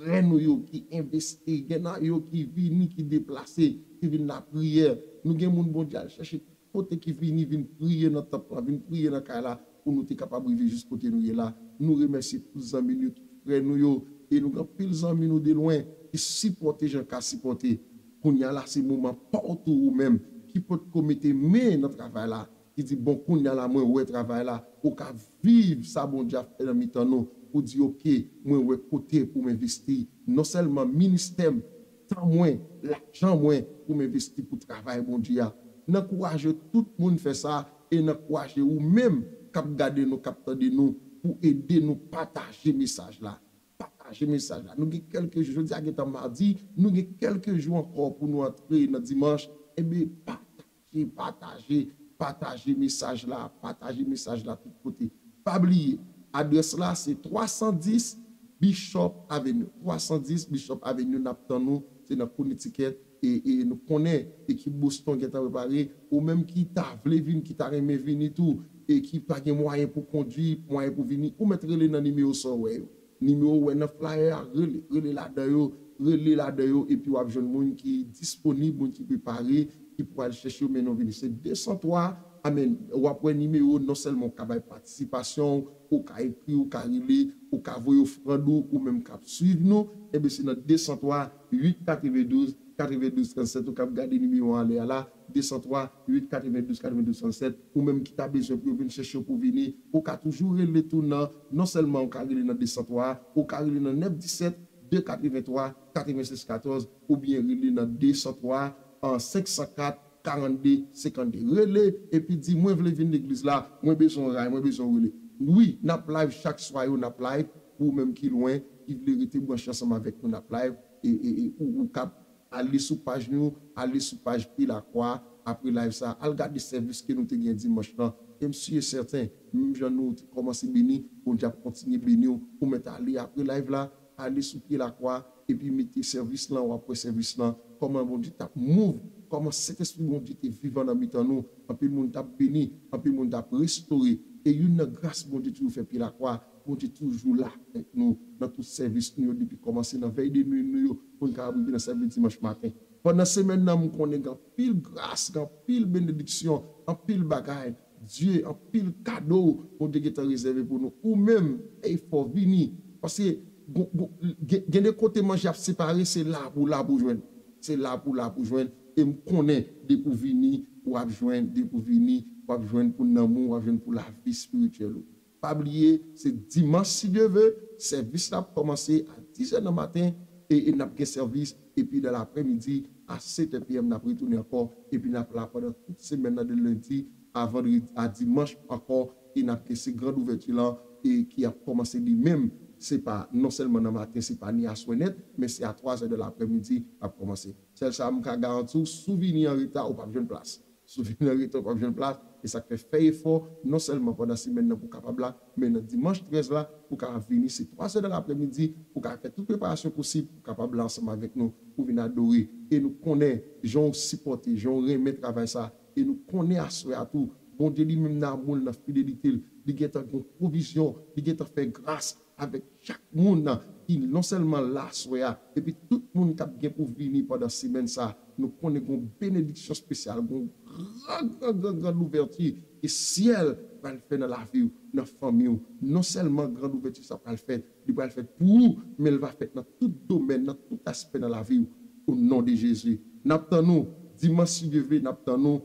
frè nou yo ki envesti, gen nan yo ki vini, ki deplase, ki vin lapriyè. Nou gen moun Bondye al chèche tout kote ki vini, vin priye nan tanp lan, vin priye nan kay la, pou nou te kapab rive jis kote nou ye la. Nou remèsye tout zanmi nou yo, tout frè nou yo, e nou gen anpil zanmi nou de lwen ki sipòte jan ka sipòte. Kounye a la, se moman pa w tou ou menm ki potko mete men nan travay la, ki di, bon, kounye a la, mwen wè travay la, ou ka viv sa Bondye ap fè nan mitan nou, ou di, oke, mwen wè kote pou m envesti, non sèlman ministè m, tan mwen, lajan mwen pou m envesti pou travay Bondye a. N ankouraje tout moun fè sa e n ankouraje ou menm k ap gade nou, k ap tande nou, pou ede nou pataje mesaj la. Pataje mesaj la. Nou gen kèlke jou, jodi a gentan madi, nou gen kèlke jou ankò pou nou antre nan dimanch. Enben, pataje, pataje, pataje mesaj la, pataje mesaj la tout kote. Pa bliye, adrès la se twa san dis Bishop Avenue. Twa san dis Bishop Avenue, n ap tann nou, se nan Connecticut. E, e nou konnen ekip Boston gentan prepare. Ou menm ki ta vle vin, ki ta renmen vini tou, e ki pa gen mwayen pou kondwi, mwayen pou vini, ou mèt rele nan nimewo sa w wè yo. Nimewo w wè nan flyer a, rele, rele ladan yo, rele ladan yo, epi w ap jwenn moun ki disponib, moun ki prepare, ki pou al chèche yo, mennen w vini. Se de san twa, amèn. W ap wè nimewo, non sèlman w ka bay patisipasyon w, ou ka ekri, ou ka rele, ou ka voye ofrann ou, ou menm k ap swiv nou, enben se nan de san twa, uit katrevendouz, katrevendouz trannsèt, ou kab gade nimewo an anlè a la, de san twa, uit katrevendouz, katrevendouz trannsèt, ou menm ki ta bezwen pou yo vin chèche w pou vini, ou ka toujou rele tou nan, non sèlman ou ka rele nan de san twa, ou ka rele nan nèf disèt, de katreventwa, katrevensis katòz, oubyen rele nan de san twa, an senk san kat, karannde, senkannde. Rele epi di, "Mwen vle vin legliz la, mwen bezwen w ray, mwen bezwen w rele." Wi, n ap live chak swa yo, n ap live. Pou ou menm ki lwen, ki vle rete branche ansanm avèk nou, n ap live. E, e, e ou, ou kab ale sou paj nou, ale sou paj Pye Lakwa, apre live sa, al gade sèvis ke nou te gen dimanch lan. E m si e sèten, menm jan nou te kòmanse beni, Bondye ap kontinye beni w. Ou mèt ale apre live la, ale sou Pye Lakwa, epi mete sèvis lan, w ap wè sèvis lan, kòman Bondye t ap move, kòman Sentespri Bondye te vivan nan mitan nou. Anpil moun t ap beni, anpil moun t ap restore. E youn nan gras Bondye toujou fè Pye Lakwa, Bondye toujou la avèk nou nan tout sèvis nou yo, depi kòmanse nan vèy de nwi nou yo, pou n kapab rive nan sèvis dimanch maten. Pandan semèn nan, m konnen gen anpil gras, gen anpil benediksyon, anpil bagay, Dye, anpil kado Bondye gentan rezève pou nou. Ou menm, ey, fò w vini. Paske gon- gon- gen gen de kote manje ap separe, se la pou la pou jwenn. Se la pou la pou jwenn. E m konnen, depi w vini, w ap jwenn, depi w vini, w ap jwenn pou nanm ou, w ap jwenn pou lavi espirityèl ou. Pa bliye, se dimanch, si Dye ve, sèvis la ap kòmanse a dis è nan maten, e, e n ap gen sèvis, epi nan laprèmidi, a sèt è p m, n ap retounen ankò, epi n ap la pandan tout semèn nan, de lendi a vandredi, a dimanch ankò, e n ap gen se grand ouvèti lan, e ki ap kòmanse li menm, se pa, non sèlman nan maten, se pa ni aswè nèt, men se a twa zè de laprèmidi l ap kòmanse. Sèl sa m ka garanti w, si w vini an reta, ou p ap jwenn plas. Si w vini an reta, w p ap jwenn plas. E sa k fè, fè efò, non sèlman pandan semèn nan pou w kapab la, men nan dimanch trèz la, pou w kapab vini, se twa zè de laprèmidi, pou w kapab fè tout preparasyon posib, pou w kapab la ansanm avèk nou, pou w vin adore. E nou konnen, jan w sipòte, jan w renmen travay sa, e nou konnen aswè a tou, Bondye li menm nan amou l, nan fidelite l, li gentan gen pwovizyon, li gentan fè gras, avèk chak moun ki non sèlman la aswè a, epi tout moun k ap gen pou vini pandan semèn sa a, nou konnen gon benediksyon espesyal, gon gran, gran, gran, gran louvèti ke syèl pral fè nan lavi w, nan fanmi w. Non sèlman gran louvèti sa pral fèt, li pral fèt pou ou, men l va fèt nan tout domèn, nan tout aspè nan lavi w, o non de Jezi. N ap tann ou, dimanch si Dye vle, n ap tann ou.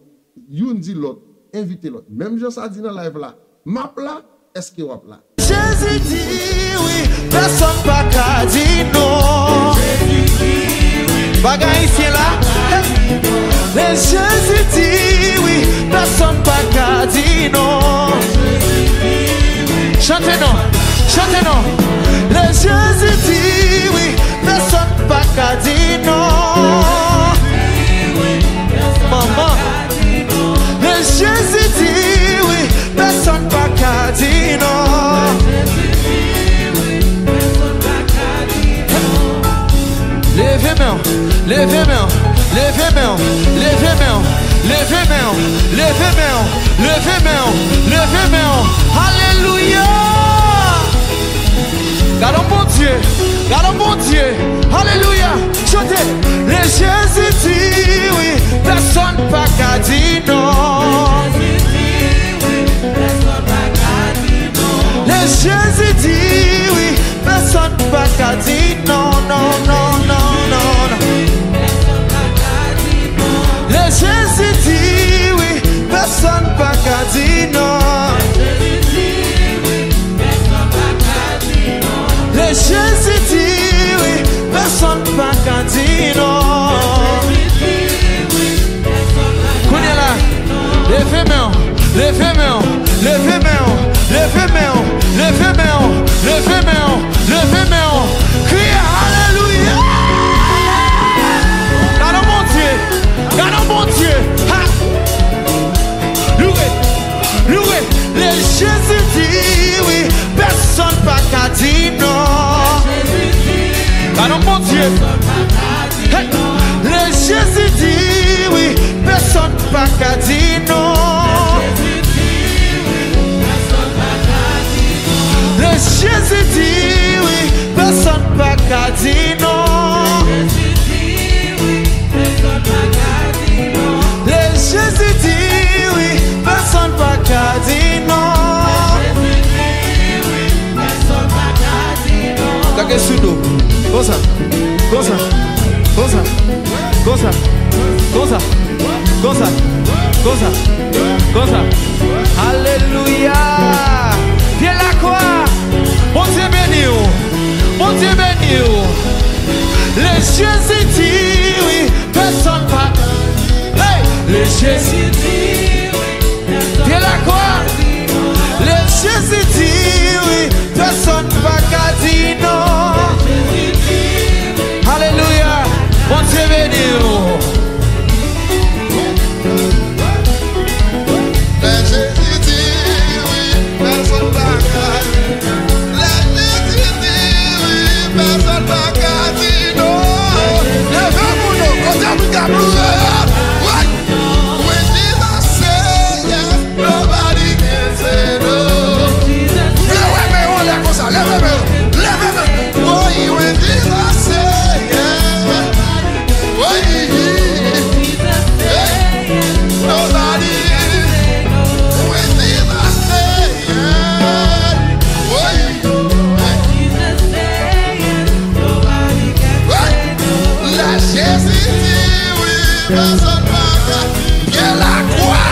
Youn di lòt, envite lòt. Menm jan sa di nan live la, m ap la, èske w ap la? Jezi di wi, pèsonn pa ka di non. Bagay Ayisyen la. Hey. Men Jezi di wi, pèsonn pa ka di non. Chante non, chante non. Lè Jezi di wi, pèsonn pa ka di non. Manman. Lè Jezi di wi, pèsonn pa ka di non. Leve men w, leve men w, leve men w, leve men w, leve men w, leve men w, leve men w, leve men w. Alelouya! Gade yon Bondye, gade yon Bondye. Alelouya! Chante. Lè Jezi di wi, pèsonn pa ka di non. Lè Jezi di wi, pèsonn pa ka di non, non, non, non, non, non. Lè Jezi di wi, pèsonn pa ka di non. Lè Jezi di wi, pèsonn pa ka di non. Kounye a la, leve men w, leve men w, leve men w, leve men w, leve men w, leve men w, leve men w. Kriye alelouya! Gade yon Bondye, gade yon Bondye. Ha! Louwe, louwe. Lè Jezi di wi, pèsonn pa ka di non. Gade yon Bondye. Hey! Lè Jezi di wi, pèsonn pa ka di non. Lè Jezi di wi, pèsonn pa ka di non. Lè Jezi di wi, pèsonn pa ka di non. Gade sou do. Konsa. Konsa. Konsa. Konsa, konsa, konsa, konsa, konsa. Alelouya! Pye lakwa! Bondye beni w! Bondye beni w! Le Jezi di wi, pèsonn pa. Hey! Le Jezi di wi. Pye lakwa, le Jezi di wi, pèsonn pa ka di non. Alelouya, Bondye beni w. Le Jezi di wi, pèsonn pa ka di non. Le Jezi di wi, pèsonn pa ka di non. Leve moun yo, kote moun k ap louwe yo. Wi. When Jesus say yes, nobody can say no. M vle wè men yo anlè konsa. Leve men yo. Leve men yo. Oh, when Jesus say yes. Oh, hey. Nobody. When Jesus say yes. Oh, Lè Jezi di wi, pèsonn pa ka. Pye lakwa.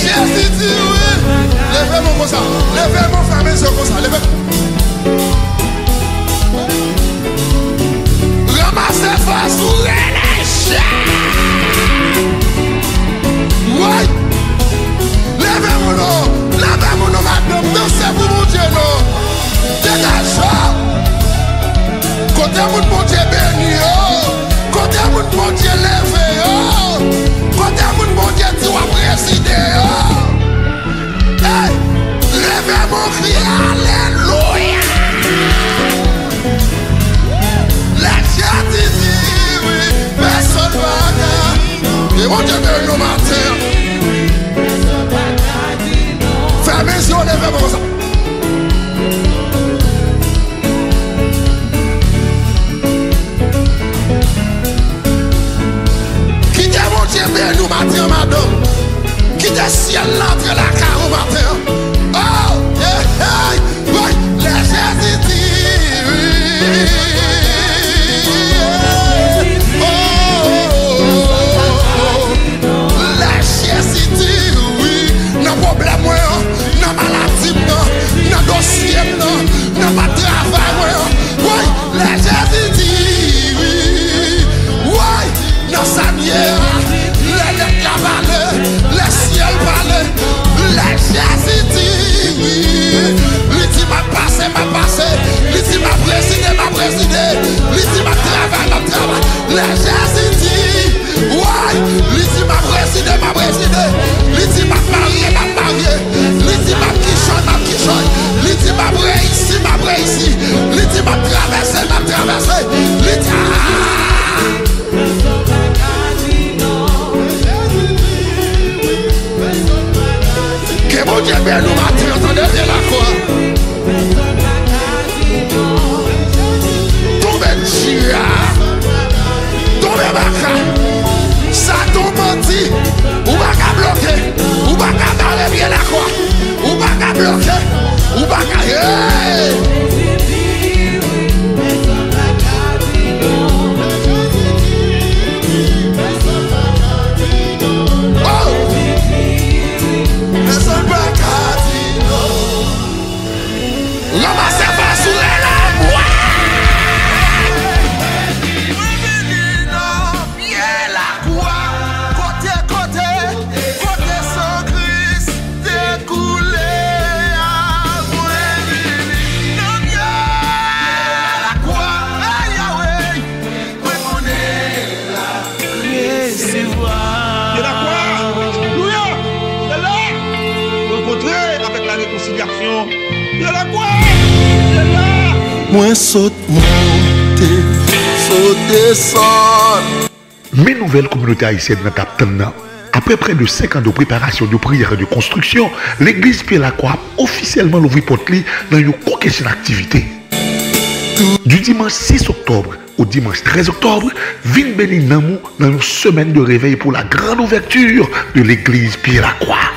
Jezi di wi. Leve men w konsa. Leve men w, fèmen zye w konsa. Leve. Ranmase fòs ou, rele Jezi. Woy! Leve men w non, leve men w non, madanm, danse pou Bondye non. Degaje w. Kote moun Bondye beni yo? Kote moun Bondye leve yo? Kote moun Bondye di w ap prezide yo? Hey! Leve men w, kriye alelouya! Lè Jezi di wi, pèsonn pa ka. Ke Bondye beni nou maten an. Fèmen zye w, leve men w konsa. Kite Bondye beni w maten an, madanm. Kite syèl la antre lakay ou maten an. Oh, yeah, hey, woy, lè Jezi di wi. Oh, oh, oh, oh, oh. Lè Jezi di wi nan pwoblèm mwen an, nan maladi m nan, nan dosye m nan, nan pa travay mwen an. Woy, lè Jezi di wi. Woy, nan sa m ye a, lè nèg la pale, lè syèl pale, lè Jezi di wi. Li di m ap pase, m ap pase. Li di m ap prezide, m ap prezide. Li di m ap travay, m ap travay. Lè Jezi di, woy, li di m ap rezide, m ap rezide. Li di m ap marye, m ap marye. Li di m ap kichòy, m ap kichòy. Li di m ap reyisi, m ap reyisi. Li di m ap travèse, m ap travèse. Li di, ah! Ke Bondye beni w maten an, tande, pye lakwa. Tonbe dja. Tonbe baka. Satan manti. Ou pa ka bloke. Ou pa ka bare pye lakwa. Ou pa ka bloke. Ou pa ka. Hey! Oh! Pèsonn pa ka di non. Ranmase fòs ou, rele mwen. Mwen vini nan pye lakwa. Kote, kote, kote san Kris te koule a. Mwen vini nan pye lakwa. Hey, Yahweh. Mwen konnen l ap resevwa. Pye lakwa. Alelouya. Se la. Rankontre avèk la rekonsilyasyon. Pye lakwa. Se la. Mwen sot monte, sot desann. Men nouvèl kominote ayisyèn nan t ap tann nan. Aprè près de cinq ans de préparation, de prière et de construction, legliz Pye Lakwa ap ofisyèlman louvri pòt li nan yon kokennchenn aktivite. Du dimanche six octobre au dimanche treize octobre, vin beni nanm ou nan yon semaine de réveil pour la grande ouverture de l'église Pied la Croix.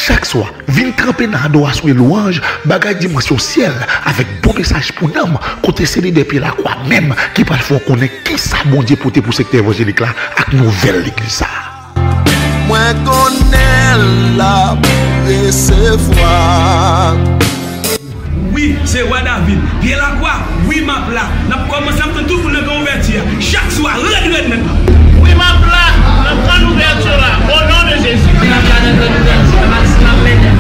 Chak swa, vin tranpe nan adorasyon e lwanj, bagay dimansyon syèl, avèk bon mesaj pou nanm, kote se lidè Pye Lakwa menm ki pral fè w konnen kisa Bondye pote pou sektè evanjelik la ak nouvèl legliz sa a. Mwen konnen l ap resevwa. Wi, se wa David. Pye Lakwa, wi, m ap la. N ap kòmanse, n ap tann tout moun nan gran ouvèti a. Chak swa, rèd, rèd, menm. Wi, m ap la nan gran ouvèti la, o non de Jezi. Wi, m ap la nan gran ouvèti a, m ap, m ap mennen.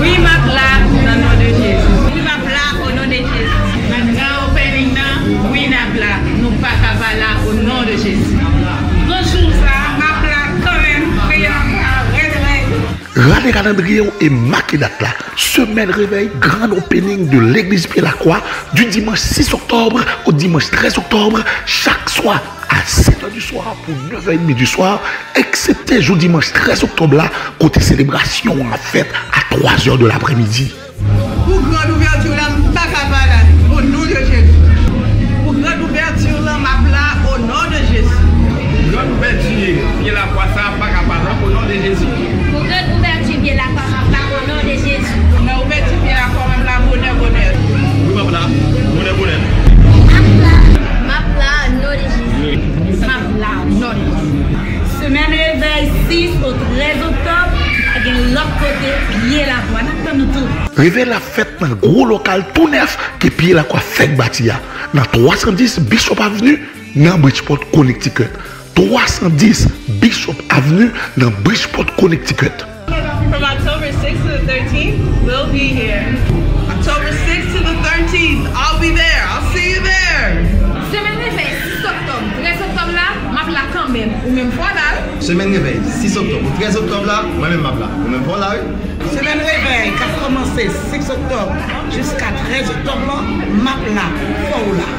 Wi, m ap la nan non de Jezi. Wi, m ap la, o non de Jezi. Nan gran opening nan, wi, n ap la. Nou pa ka pa la, o non de Jezi. Nan jou sa a, m ap la kanmenm, Pye Lakwa, rèd, rèd. Rale kalandriye w e make dat la. Semèn revèy, grand opening de legliz Pye Lakwa, du dimanche six octobre au dimanche treize octobre, chak swa a sèt è di swa pou nèf è edmi di swa, eksepte jou dimanche treize octobre la, kote selebrasyon an ap fèt a twa zè de laprèmidi. Pou grand ouvèti la, m pa ka pa la, o non de Jezi. Pou grand ouvèti la, m ap la, o non de Jezi. Grand ouvèti Pye Lakwa sa, m pa ka pa la, o non de Jezi. Pou grand ouvèti Pye Lakwa, m ap la, o non de Jezi. Nan ouvèti Pye Lakwa, m ap la, bonè, bonè. Wi, m ap la, bonè, bonè. M ap la, m ap la, o non de Jezi. M ap la, o non de Jezi. Semèn revèy sis o trèz oktòb, pa gen lòt kote, Pye Lakwa. N ap tann nou tou. Revèy la fèt nan gwo lokal tou nèf ke Pye Lakwa fèk bati a, nan twa san dis Bishop Avenue, nan Bridgeport, Connecticut. Twa san dis Bishop Avenue, nan Bridgeport, Connecticut. From October sixth to the thirteenth, we'll be here. October sixth to the thirteenth, I'll be there. I'll see you there. Semèn revèy sis oktòb, trèz oktòb la, m ap la kanmenm. Ou menm fò la, wi. Semèn revèy sis oktòb, trèz oktòb la, mwen menm m ap la. Ou menm fò la, wi. Semèn revèy k ap kòmanse six oktòb jiska trèz oktòb lan, m ap la, fò w la.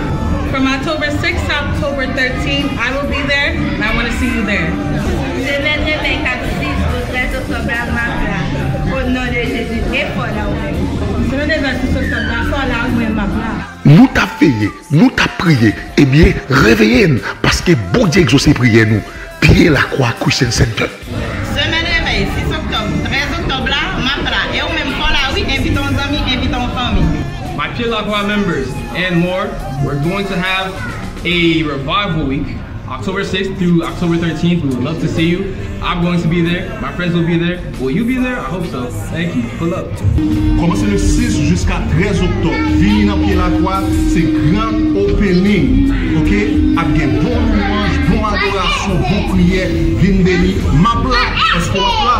From October sixth to October thirteenth, I will be there, and I want to see you there. Semèn revèy k ap sis o trèz oktòb la, m ap la. O non de Jezi, e fò la ou menm. Semèn revèy sis oktòb la, fò la, mwen m ap la. Nou t ap veye, nou t ap priye, ebyen, reveye n, paske Bondye egzose priyè nou. Pye Lakwa Christian Center. Semèn revèy, sis oktòb, trèz oktòb la, m ap la. E ou menm, fò la, wi, envite yon zanmi, envite yon fanmi. My Pye Lakwa members and more, we're going to have a revival week, October sixth through October thirteenth. We would love to see you. I'm going to be there. My friends will be there. Will you be there? I hope so. Thank you. Pull up. Kòmanse le sis jiska trèz oktòb, vini nan Pye Lakwa, se grand opening, oke? Ap gen bon lwanj, bon adorasyon, bon priyè, vin beni. M ap la, èske w ap la?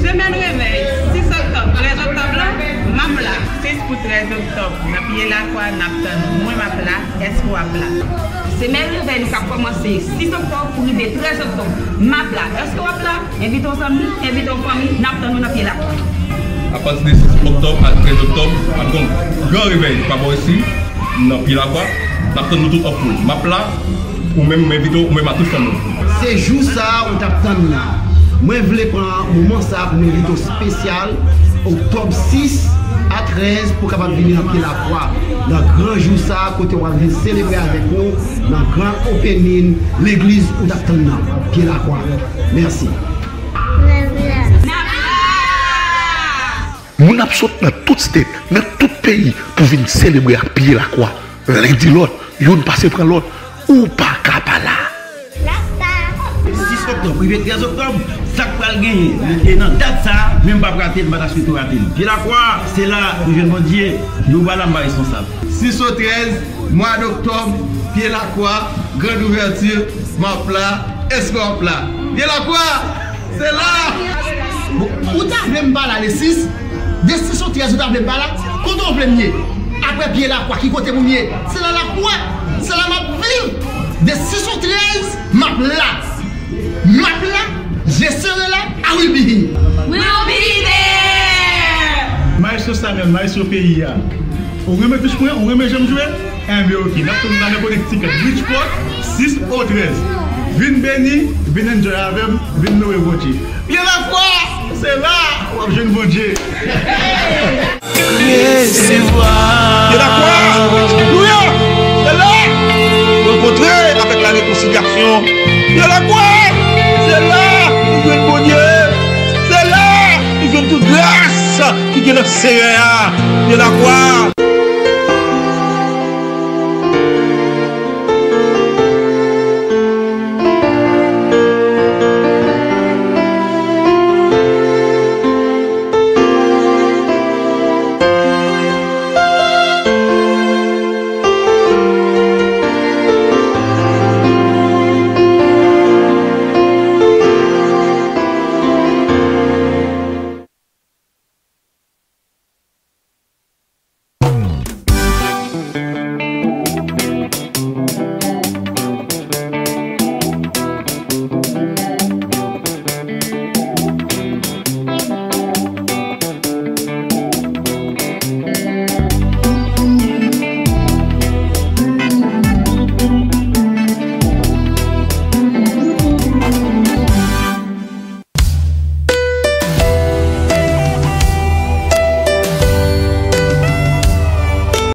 Semèn revèy, sis oktòb, trèz oktòb la, m ap la. Sis pou trèz oktòb, nan Pye Lakwa, n ap tann ou. Mwen, m ap la. Èske w ap la? Semèn revèy nou k ap kòmanse sis oktòb pou rive trèz oktòb. M ap la. Èske w ap la? Envite yon zanmi, envite yon fanmi, n ap tann ou nan Pye Lakwa. Apati de sis oktòb a trèz oktòb, ap gen yon gran revèy pa bò isi, nan Pye Lakwa. N ap tann nou tout an foul. M ap la, ou menm, m envite w, ou menm a tout fanmi w. Se jou sa a ou t ap tann nan. Mwen vle pran moman sa a pou m envite w espesyal, oktòb sis a trèz, pou w kapab vini nan Pye Lakwa, nan gran jou sa a, kote w ap vin selebre avèk nou nan gran opening legliz ou t ap tann nan, Pye Lakwa. Mèsi. Moun ap sot nan tout state, nan tout peyi pou vin selebre ak Pye Lakwa. Len di lòt, youn pase pran lòt, ou pa ka pa la. Sis oktòb rive trèz oktòb, sa k pral genyen? Mete nan dat sa a, men m p ap rate l, m pa ta swete w rate l. Pye Lakwa, se la nou jwenn Bondye, nou pa la, m pa responsab. Sis o trèz mwa doktòb, Pye Lakwa, grand ouvèti, m ap la, èske w ap la? Pye Lakwa, se la! Bon, ou ta vle m pa la le sis? De sis o trèz ou ta vle m pa la? Kote w vle m ye? Apre Pye Lakwa, ki kote pou m ye? Se nan Lakwa, se la m ap viv. De sis o trèz, m ap la. M ap la, je serai là, I will be here. We'll be there! Maestro Samuel, maestro peyi a. Ou renmen touch mwen? Ou renmen jan m jwe? Enben, oke. N ap tann nou nan Connecticut, Bridgeport, sis o trèz. Vin beni, vin enjoy avè m, vin lwe Bondye. Pye Lakwa, se la w ap jwenn Bondye. Resevwa. Pye Lakwa, alelouya, se la rankontre avèk la rekonsilyasyon. Pye Lakwa, se la nou jwenn Bondye. Se la nou jwenn tout gras. Senyè a, de lakwa.